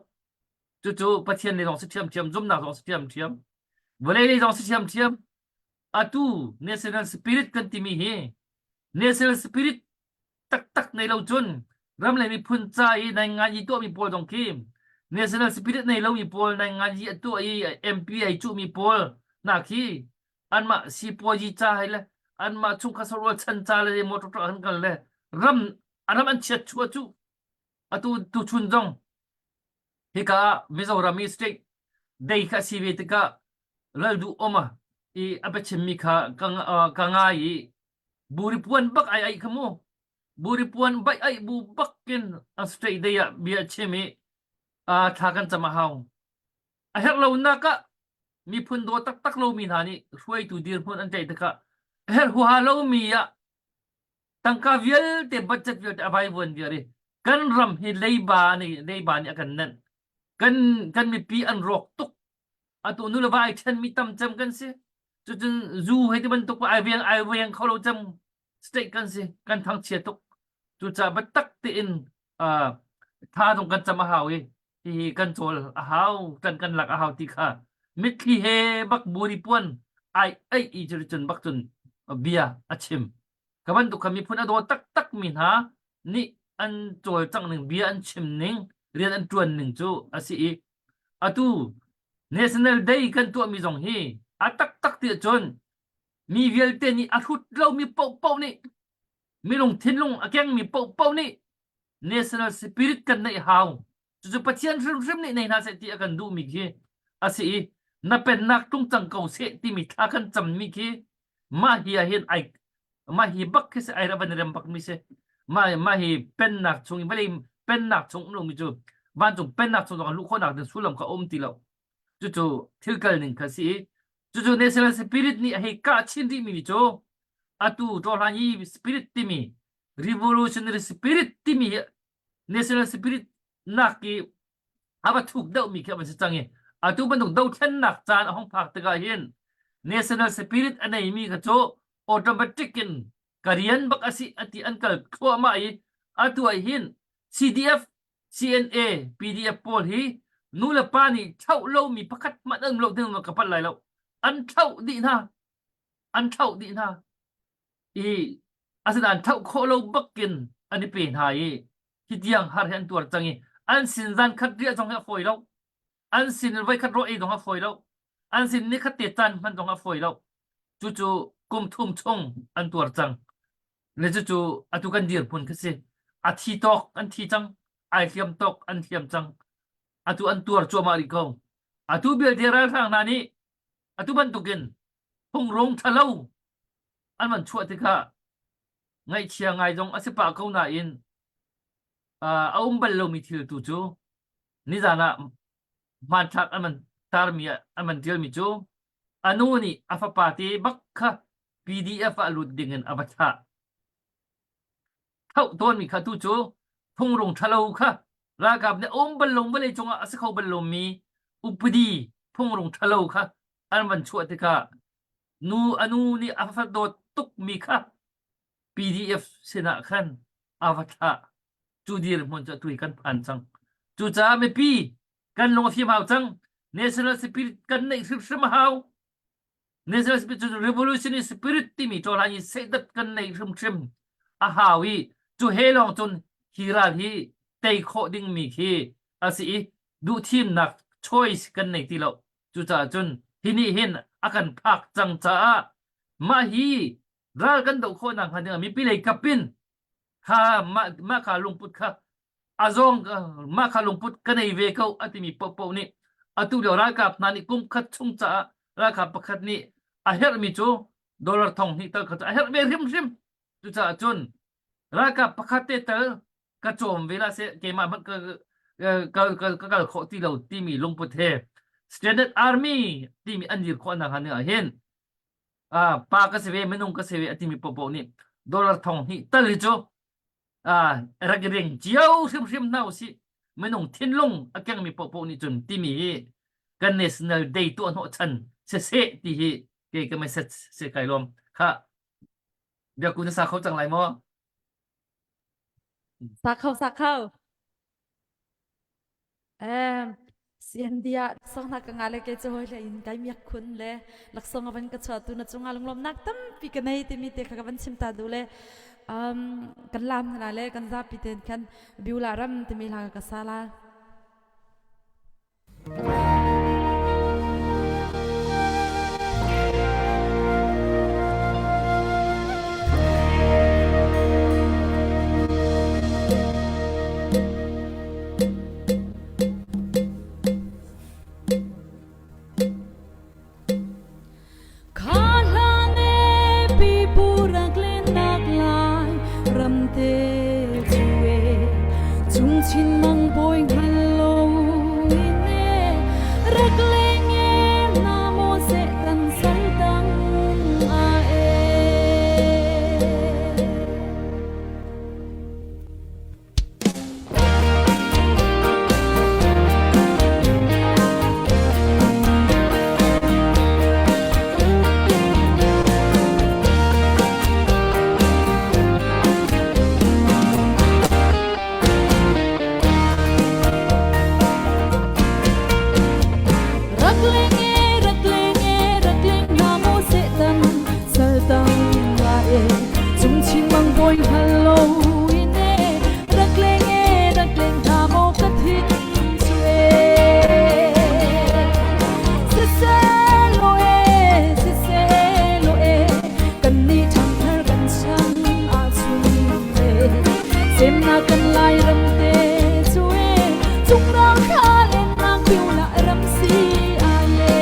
Cucu Pathian lei zong si ṭhiamṭhiam, zumnak zong si ṭhiamṭhiam, vawlei lei zong si ṭhiamṭhiam. Atu national spirit kan timi hi national spirit taktak nei lo cun ram le miphun ca i nai ngan i tuahmi pawl zong khi national spirit nei lomi pawl nai ngan i a tuah i MP ai cuhmi pawl hna khi anmah sipuazi ca hai le anmah chungkhar sarual chan ca le motor truck han kal le ram ram an chiat chua cu atu tu chun zong hika ah Mizoram i state day kha si ve tikah lal duh oma i a biachimmi kha ka ka ngai i buri puan bak ai ai kha mu buri puan bai ai bu bakin a state day ah bia chim i thla kan cam a hau a herh lo nak ah miphun daw taktak lomi hna nih hruaitu dirhmun an tlaih tikah a herh huaha lomi ah tangka vialte budget vialte a vaivuan viar i kan ram hi leiba nih leiba nih a kan nenh kan kan mipi an rawk tuk atu nu le va ai ṭhen mi tam cem kan si cucun zu hei ti bantuk ai veng ai veng kho lo cem state kan si kan thangchia tuk cucaah biatak tein uh, tha zong kan cam a hau i hihi kan cawl a hau kan kan lak a hau ti kha mitthli he bak buri puan ai ai i cun bak cun bia a chim ka bantuk kha miphun a daw taktak mi hna nih an cawlcangh ning bia an chim ning rian an ṭuan ning cu a si i atu National Day kan tuahmi zong hi a taktak ti ahcun mi vialte nih a hrut lomi paohpaoh nih minung thinlung a kengmi paohpaoh nih national spirit kan neih hau cucu Pathian hrimhrim nih nei hna seh ti a kan duhmi khi a si i na pennak tlung cang ko seh timi thla kan cammi khi mah hi ah hin ai mah hi bak khi si ai ra van rem bak mi si mah mah hi pennak chung i vawlei pennak chung um lomi cu vancung pennak chung zong luh khawhnak ding sullam kha um ti lo cucu thil kal ning kha si i cucu national spirit nih a hei kah chin rih mi cu atu ṭawhlan i spirit timi revolutionary spirit timi hi national spirit nak i a va thuk deuhmi khi a van si cang i atu bantuk dothlennak caan a hung phak tikah hin national spirit a neimi kha cu automatic in ka rian bak a si ati an kal thluahmah i atu ah hin CDF CNA PDF pawl hi nu le pa nih thlauh lomi pakhat hmanh an um lo ding ka palh lai lo an thlauh dih hna an thlauh dih hna i asinain thlauh khawh lo bakin an i pe hna i hi tiang har hi an tuar cang i an sin zan khat riah zong hi a fawi lo an sin voi khat rawh ei zong a fawi lo an sin ni khat te caan hman zong a fawi lo cucu kum thum chung an tuar cang le cucu atu kan dirhmun khi si a thi tawk an thi cang ai hliam tawk an hliam cang atu an tuar cuahmah rih ko atu belte ralhrang hna nih atu bantukin phungrung ṭhalo an van chuah tikah ngaihchia ngai zong a si pah ko nain uh, a um bal lomi thil tu cu nizan ah hmanthlak an man tarmi an man ṭialmi cu a nu nih a fapa te bak kha PDF ah lut dingin a va thlah. Thoh tawnmi kha tu cu phungrung ṭhalo kha ralkap nih a um bal lo vawlei cungah a si kho bal lomi upadi phungrung ṭhalo kha an van chuah tikah nu a nu nih a fa dawt tukmi kha PDF sinah khan a va thlah. Cu dirhmun cu atu hi kan phan cang. Cucaah mipi kan lung a fim hau cang. National spirit kan neih hrimhrim a hau. National spirit cu revolutionary spirit timi ṭawlhan i sehdat kan neih hrimhrim a hau i cu he lawng cun hi ral hi tei khawh dingmi khi a si i duhthimnak choice kan nei ti lo. Cucaah cun hi nih hin a kan phak cang caah mah hi ral kan doh khawhnak hnga dingah mipi lei kap in kha mah mah kha lungput kha a zawng mah kha lungput ka nei ve ko a timi paohpaoh nih atu lio ralkap hna nih kum khat chung caah ralkap pakhat nih a herhmi cu dollar thong hnih tal kha cu a herh ve hrimhrim cucaah cun ralkap pakhat te tal ka cawm ve la seh keimah hmanh ka ka ka ka kal khawh ti lo timi lungput he standard army timi an dir khawh nak hnga ning ah hin ah pa ka si ve minung ka si ve a timi popo nih dollar thong hnih tal hi cu ah rak i ring cio hrimhrim hna usih. Minung thinlung a kengmi paohpaoh nih cun timi hi kan National Day tuah hnawh chan siseh ti hi kei ka message si kai lawm. Kha biaku na sa kho cang lai maw? Sa kho sa kho. CND ah laksawng hna ka ngah le kei cu hawi hlei in kai miak khun le laksawng a van ka chuahtu na cungah lunglawmhnak tampi ka nei timi te kha ka van chim ta duh le kan lam hna le kan zapi ten khan Beulah ram timi hla ka sa la. Chin mang bawi hngal lo in e rak leng e na maw sehtan sal tang a e. Rak leng e, rak leng e, rak leng hna maw Satan sal tang la e, cung chin mang bawi hngal lo in e, rak leng e, rak leng hna maw ka thin cu e. Siseh lo e, siseh lo e, kan nih ṭhangthar kan chan ahcun e, semnak kan Lairam te cu e, cung rang thla lennak piulah ram si ai e.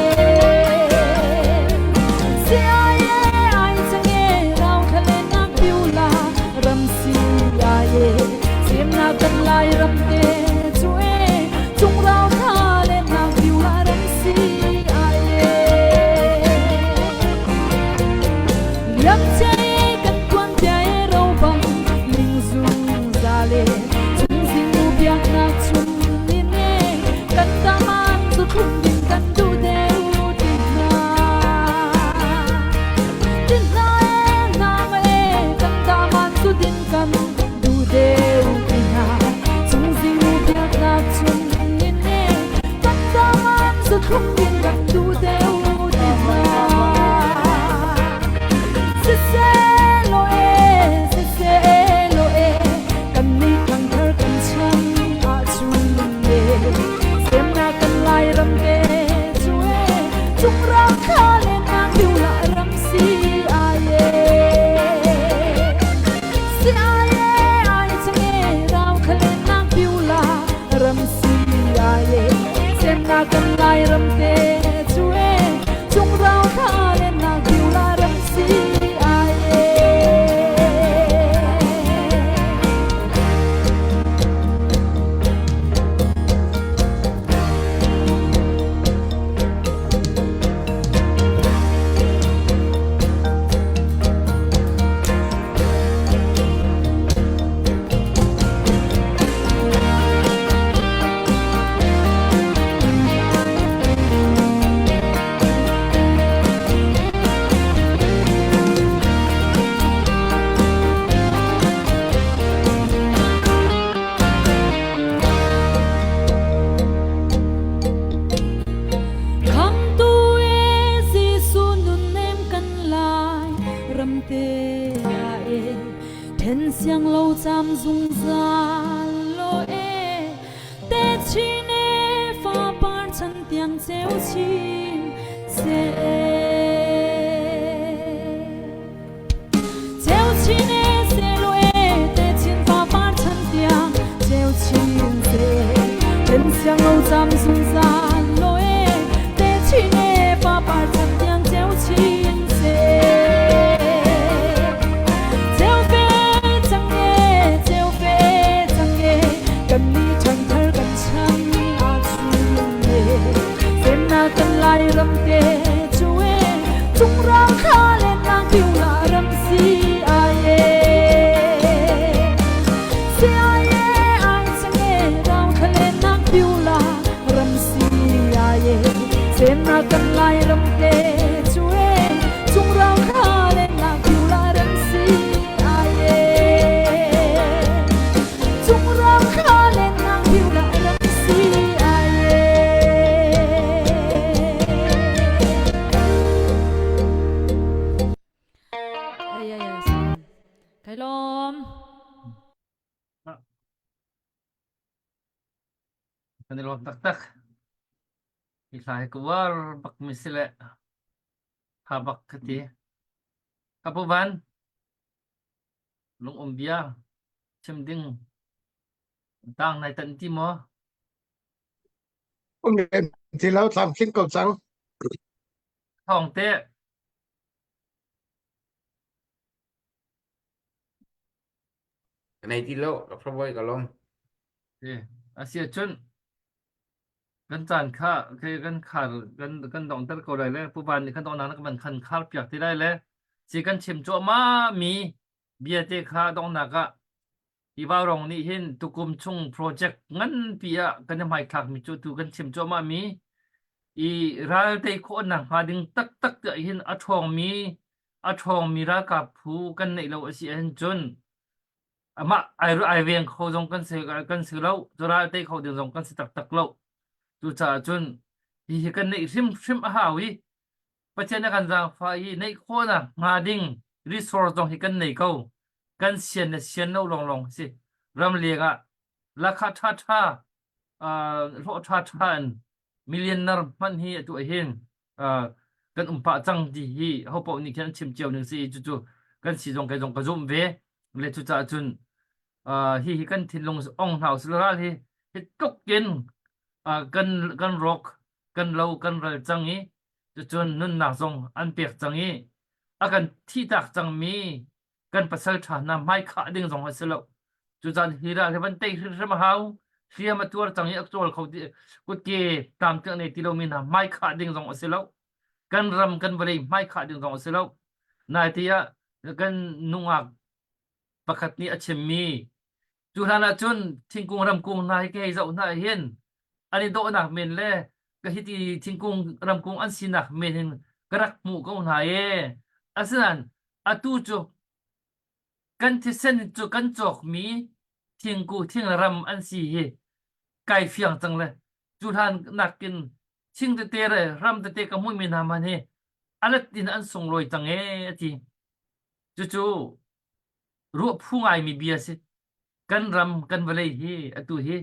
Si ai e, ai cang e, rau thla lennak piulah ram si ai e, semnak kan Lairam te cu e, cung rau thla lennak piulah ram si ai e. Liam cia e kan tuan cia e ro bang ling zungzal e chungzing nu biaknak chung in e kan taman zu thlum ding kan duh deuh ti hna ti hna e hna ma e kan taman zu din kan duh deuh ti hna chungzing nu biaknak chung in e kan taman zu thlum ding kan duh deuh ti hna. Siseh lo e, siseh lo e, kan nih thangthar kan chan ahcun e, semnak kan Lairam te cu e, cung ram thla le nak lah ram si ai e. Si ai e, ai chang e, rau khale nak la ram si ai e, semnak kan Lairam te cu e, cung rau tha le nak la ram si ai e. Khamtu e Jesuh nunnem kan lai ram te ah e then siang lo cam zungzal lo e te chin e fa par chan tiang ceu chin se Ceu chin e se lo e te chin fa par chan tiang ceu chin se then siang lo cam zungzal lo e te chin e fa par chan tiang ceu chin se Ceu fe cang e ceu fe cang e kan ni ṭhangthar kan chan a chung e semnak kan Lairam te cu Kan i lawm taktak. Hi hla hi ka uar bak mi si le tha bak ka ti. Ka pu Van, lung um bia chim ding tang nai tan ti maw? Um ti lo tlamtling ko cang. Thawng te. Ka nei ti lo, ka voi ka lom. Eh, asia cun kan caan kha ke kan khar kan kan dongter ko lai le pu van nih kan dongnak na kan khan khar piak ti lai le si kan chim cuahmah mi bia te kha dongnak ah hi Vaurong nih hin tukum chung project nganpi ah kan i hmaithlak mi cu tu kan chim cuahmah mi i ral tei khawhnak hnga ding taktak tiah hin a ṭhawngmi a ṭhawngmi ralkap phu kan neih lo a si ahhin cun amah ai ai veng kho zong kan si kan si lo cu ral tei kho ding zong kan si taktak lo cucaah cun hihi kan neih hrimhrim a hau i Pathian a kan zaangfah i neih khawhnak hnga ding resource zong hi kan nei ko. Kan sian le sian lo lawnglawng si. Ramleng ah lakha ṭhaṭha hlawh ṭhaṭha in millionaire hmanh hi atu hin kan um pah cang ti hi hopaoh nih khin an chim cio ning si i cucu kan si zong kei zong ka zumh ve. Le cucaah cun hi hi kan thinlung ong hna usih ral hi hi tluk in kan kan rawk kan lo kan ral cang i cucun nunnak zong an pek cang i a kan thihtak cangmi kan pasal ṭha hna hmai khah ding zong a si lo. Cucan hi ral hi van tei hrimhrim a hau. Hliam a tuar cang i a cawl kho ti kutke tlamtling nei ti lomi hna hmai khah ding zong a si lo. Kan ram kan vawlei hmai khah ding zong a si lo. Naite ah kan nungak pakhat nih a chimmi Cu hlan ah cun thingkung ramkung hna hi ka hei zoh hna hin an i dawhnak men le ka hiti thingkung ramkung an sinak men hin ka rak hmuh ko hna ee. Asinain atu cu kan thisen cu kan cawkmi thingku thing le ram an si hi kai fiang cang le cu hlan nakin thing tete le ram tete ka hmuhmi hna hmanh hi alat in an sunglawi cang ee a ti. Cucu ruah phu ngaimi bia si. Kan ram, kan vawlei hi atu hi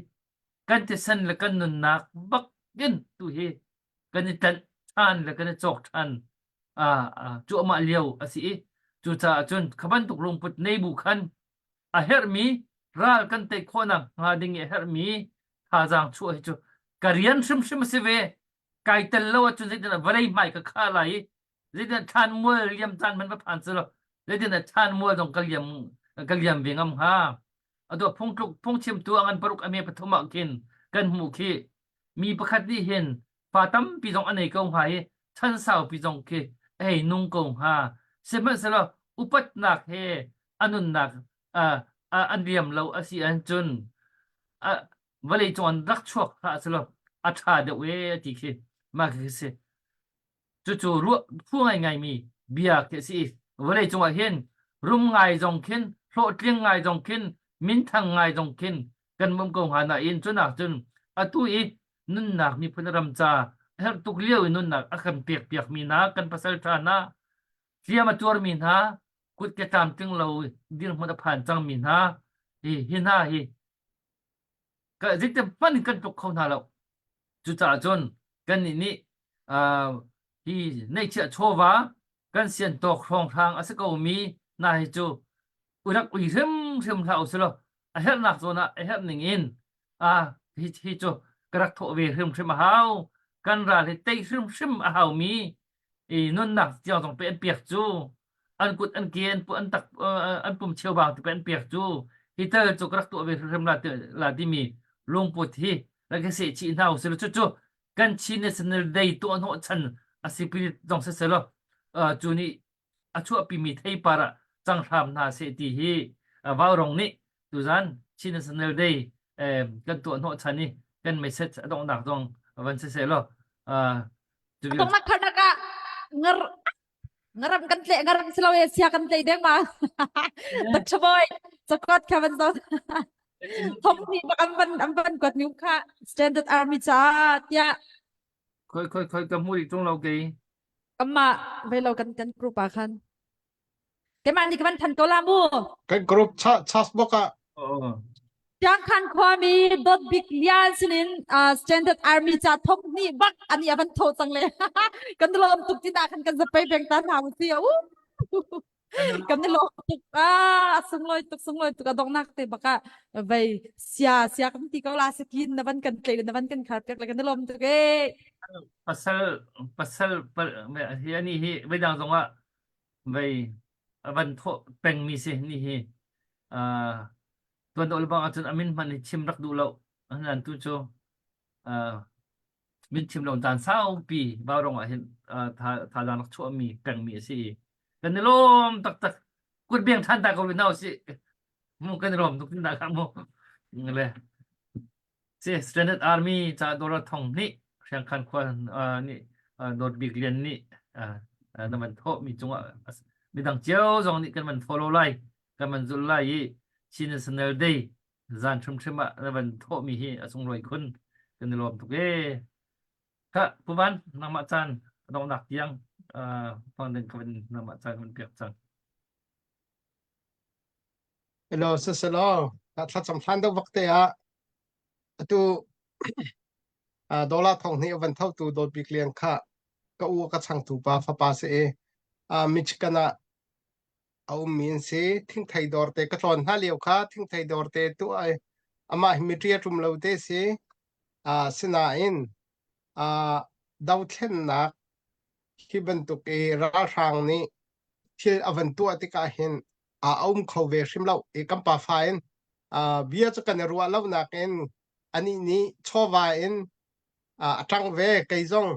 kan thisen le kan nunnak bak in tu hi kan i tlanh ṭhan le kan i cawk ṭhan cuahmah lio a si i cucaah cun kha bantuk lungput nei bu khan a herhmi ral kan tei khawhnak hnga ding i a herhmi thazaang chuah hi cu ka rian hrimhrim a si ve. Kai tel lo ahcun zeitindah vawlei hmai ka khah lai i Zeitindah thlanmual liam caan hmanh va phan selaw zeitindah thlanmual zong ka liam ka liam ve ngam hnga? Atu phungtluk phungchimtu a ngan paruk a me pathum ah khin kan hmuh khi mi pakhat nih hin fa tampi zong a nei ko hnga i chan saupi zong khi a hei nung ko hnga. Sihmanhsehlaw upatnak he a nunnak uh, an liam lo a si ahcun uh, vawlei cung an rak chuak hlah selaw a ṭha deuh ee ti khi mah khi si. Cucu ruah phu ngaingaimi bia khi a si i vawleicung ah hin rum ngai zong khin hlawhtling ngai zong khin minthang ngai zong khin kan um ko hnga nain cunak cun atu i nunnak miphun ram ca a herh tuk lio i nunnak a kan pek piakmi hna kan pasal ṭha hna hliam a tuarmi hna kut ke tlamtling lo dirhmun a phan cangmi hna hi hi hna hi zeitin hmanh in kan tluk kho hna lo. Cucaah cun kannih nih uh, hi neihchiah chawva kan sian tawk hrawnghrang a si komi hna hi cu rak ui hrimhrim hlah usih law a herhnak zawn ah a herh ning in ah hi, hi cu ka rak thawh ve hrimhrim a hau kan ral hi tei hrimhrim a haumi i nunnak tiang zong pe an pek cu an kut an ke an an tak an pum cheubang te pe an pek cu hi tal cu ka rak tuah ve hrimhrim la la timi lungput hi rak i seh chih hna usih cu cu kan Chin National Day tuah hnawh chan a si pi zong si selaw cu nih a chuahpimi theipar ah cang hram hna seh ti hi Vaurong nih tuzan Chin National Day kan tuah hnawh chan i kan message a donghnak zong van si seh law Donghnak kharnak ah ngar ngaram kan tle ngaram silo e sia kan tlei deng ma Dr. Boy chakot kha van zon thong ni bak an van an van kuat mi kha Standard Army cha tia khoi khoi khoi ka mu ri tung lo ke kamma velo kan kan group ah khan keimah nih ka van than ko la mu kan group cha chas bok ah oh. Tiangkhan khuami Dawt Bik Lian sinin uh, Standard Army ca thong ni bak ani avan tho cang le kan lawm tuk ti na khan kan zapei beng ta hna u si u kan lawm tuk ah sunglawi tuk sunglawi tuk adong nak te baka vei sia sia kan ti ko la sakin na van kan tlei na van kan khar pek le kan lawm tuk e pasal pasal hi ani hi veidang zongah vei avan tho pengmi si ni hi uh, tuan dawh lebang ahcun a min hmanh hi chim rak duh lo nan tu cu uh, min chim lo caan saupi vaurong ah hin uh, tha thazaang rak chuahmi pengmi a si i kan i lawm taktak kut beng than ta ko rih hna usih mu kan i lawm tuk tin dah kha mu le Si Standard Army ca dollar thong hnih Hriangkhan khua nih Dawt Bik Lian nih na van thawh mi cungah midang cio zong nih kan van follow lai kan van zulh lai i Chin National Day zan hrimhrim ah na van thawh mi hi a sunglawi khun kan i lawm tuk ee. Kha Pu Van nangmah caan donghnak tiang hmang ding ka van nangmah caan kan pek cang. Hello, siselaw, thlacam hlan deuh vak te ah atu dollar thong hnih a van thotu Dawt Bik Lian kha ka u ka changtu pa fapa si i Michigan ah a ummi an si. Thingthei dawr te ka tlawn hna lio kha thingthei dawr te tuah i amah hi mitri a ṭum lo te si. Sinain dothlennak hi bantuk i ralhrang nih thil a van tuah tikah hin a um kho ve hrim lo i kan pa fa in bia cu kan i ruah lo nakin anih nih chawva in a ṭang ve kei zong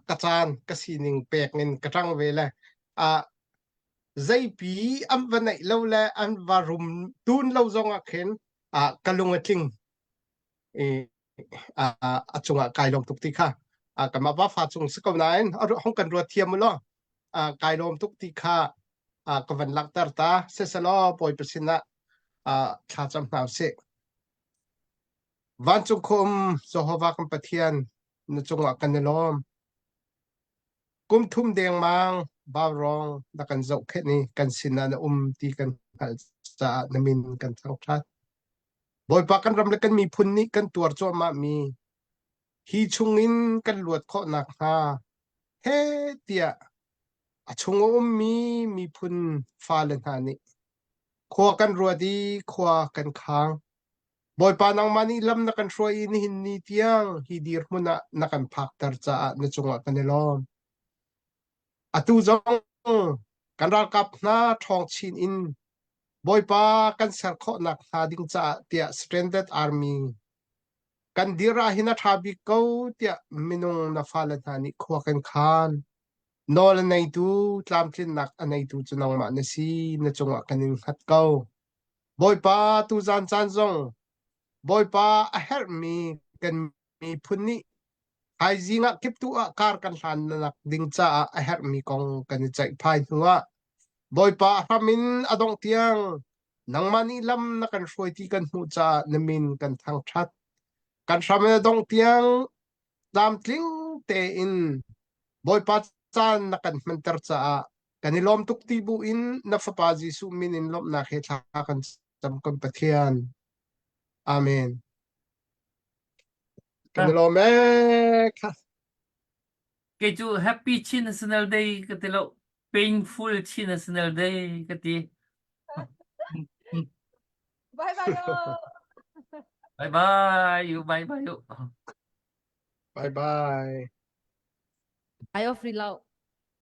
ka caan ka sining pek in ka ṭang ve le zeipi an va neih lo le an va rum tun lo zong ah khin ka lung a tling i a cungah kai lawm tuk ti kha kanmah va fa cung si ko nain hong kan ruat thiam u law kai lawm tuk ti kha ka van langhter ta siselaw Bawipa sinah thla cam hna usih. Vancung khua um Jehovah kan Pathian na cungah kan i lawm. Kum thum dengmang vaurawng na kan zohkhenh i kan sinah na um ti kan hngalh caah na min kan thangṭhat. Bawipa kan ram le kan miphun nih kan tuar cuahmahmi hi chungin kan luat khawh nakhnga heh tiah a chung a ummi miphun fale hna nih khua kan ruat i khua kan khang. Bawipa nangmah nih lam na kan hruai i nihin ni tiang hi dirhmun ah na kan phakter caah na cungah kan i lawm. Atu zong kan ralkap hna ṭhawng chin in Bawipa kan ser khawhnak hnga ding caah tiah Stranded Army kan dir ah hin a ṭha bik ko tiah minung na fale hna nih khua kan khan. Nawl a neitu, tlamtlinnak a neitu cu nangmah na si, na cungah kan in hngat ko. Bawipa tuzan caan zong Bawipa a herhmi kan miphun nih Thaizing ah kiptuh ah kar kan hlannak ding caah a herhmi kong kan i ceihphai hnuah Bawipa a hram in a dongh tiang nangmah nih lam na kan hruai ti kan hmuh caah na min kan thangṭhat. Kan hram in a dongh tiang tlamtling tein Bawipa caan na kan hmanter caah kan i lawm tuk ti bu in na Fapa Jesuh min in lawmhnak he thla kan cam kan Pathian. Amen. Kan i lawm ee. Kei cu Happy Chin National Day ka ti lo. Painful Chin National Day ka ti. Bye bye. oh. Bye bye you bye bye you. Bye bye. I off reload.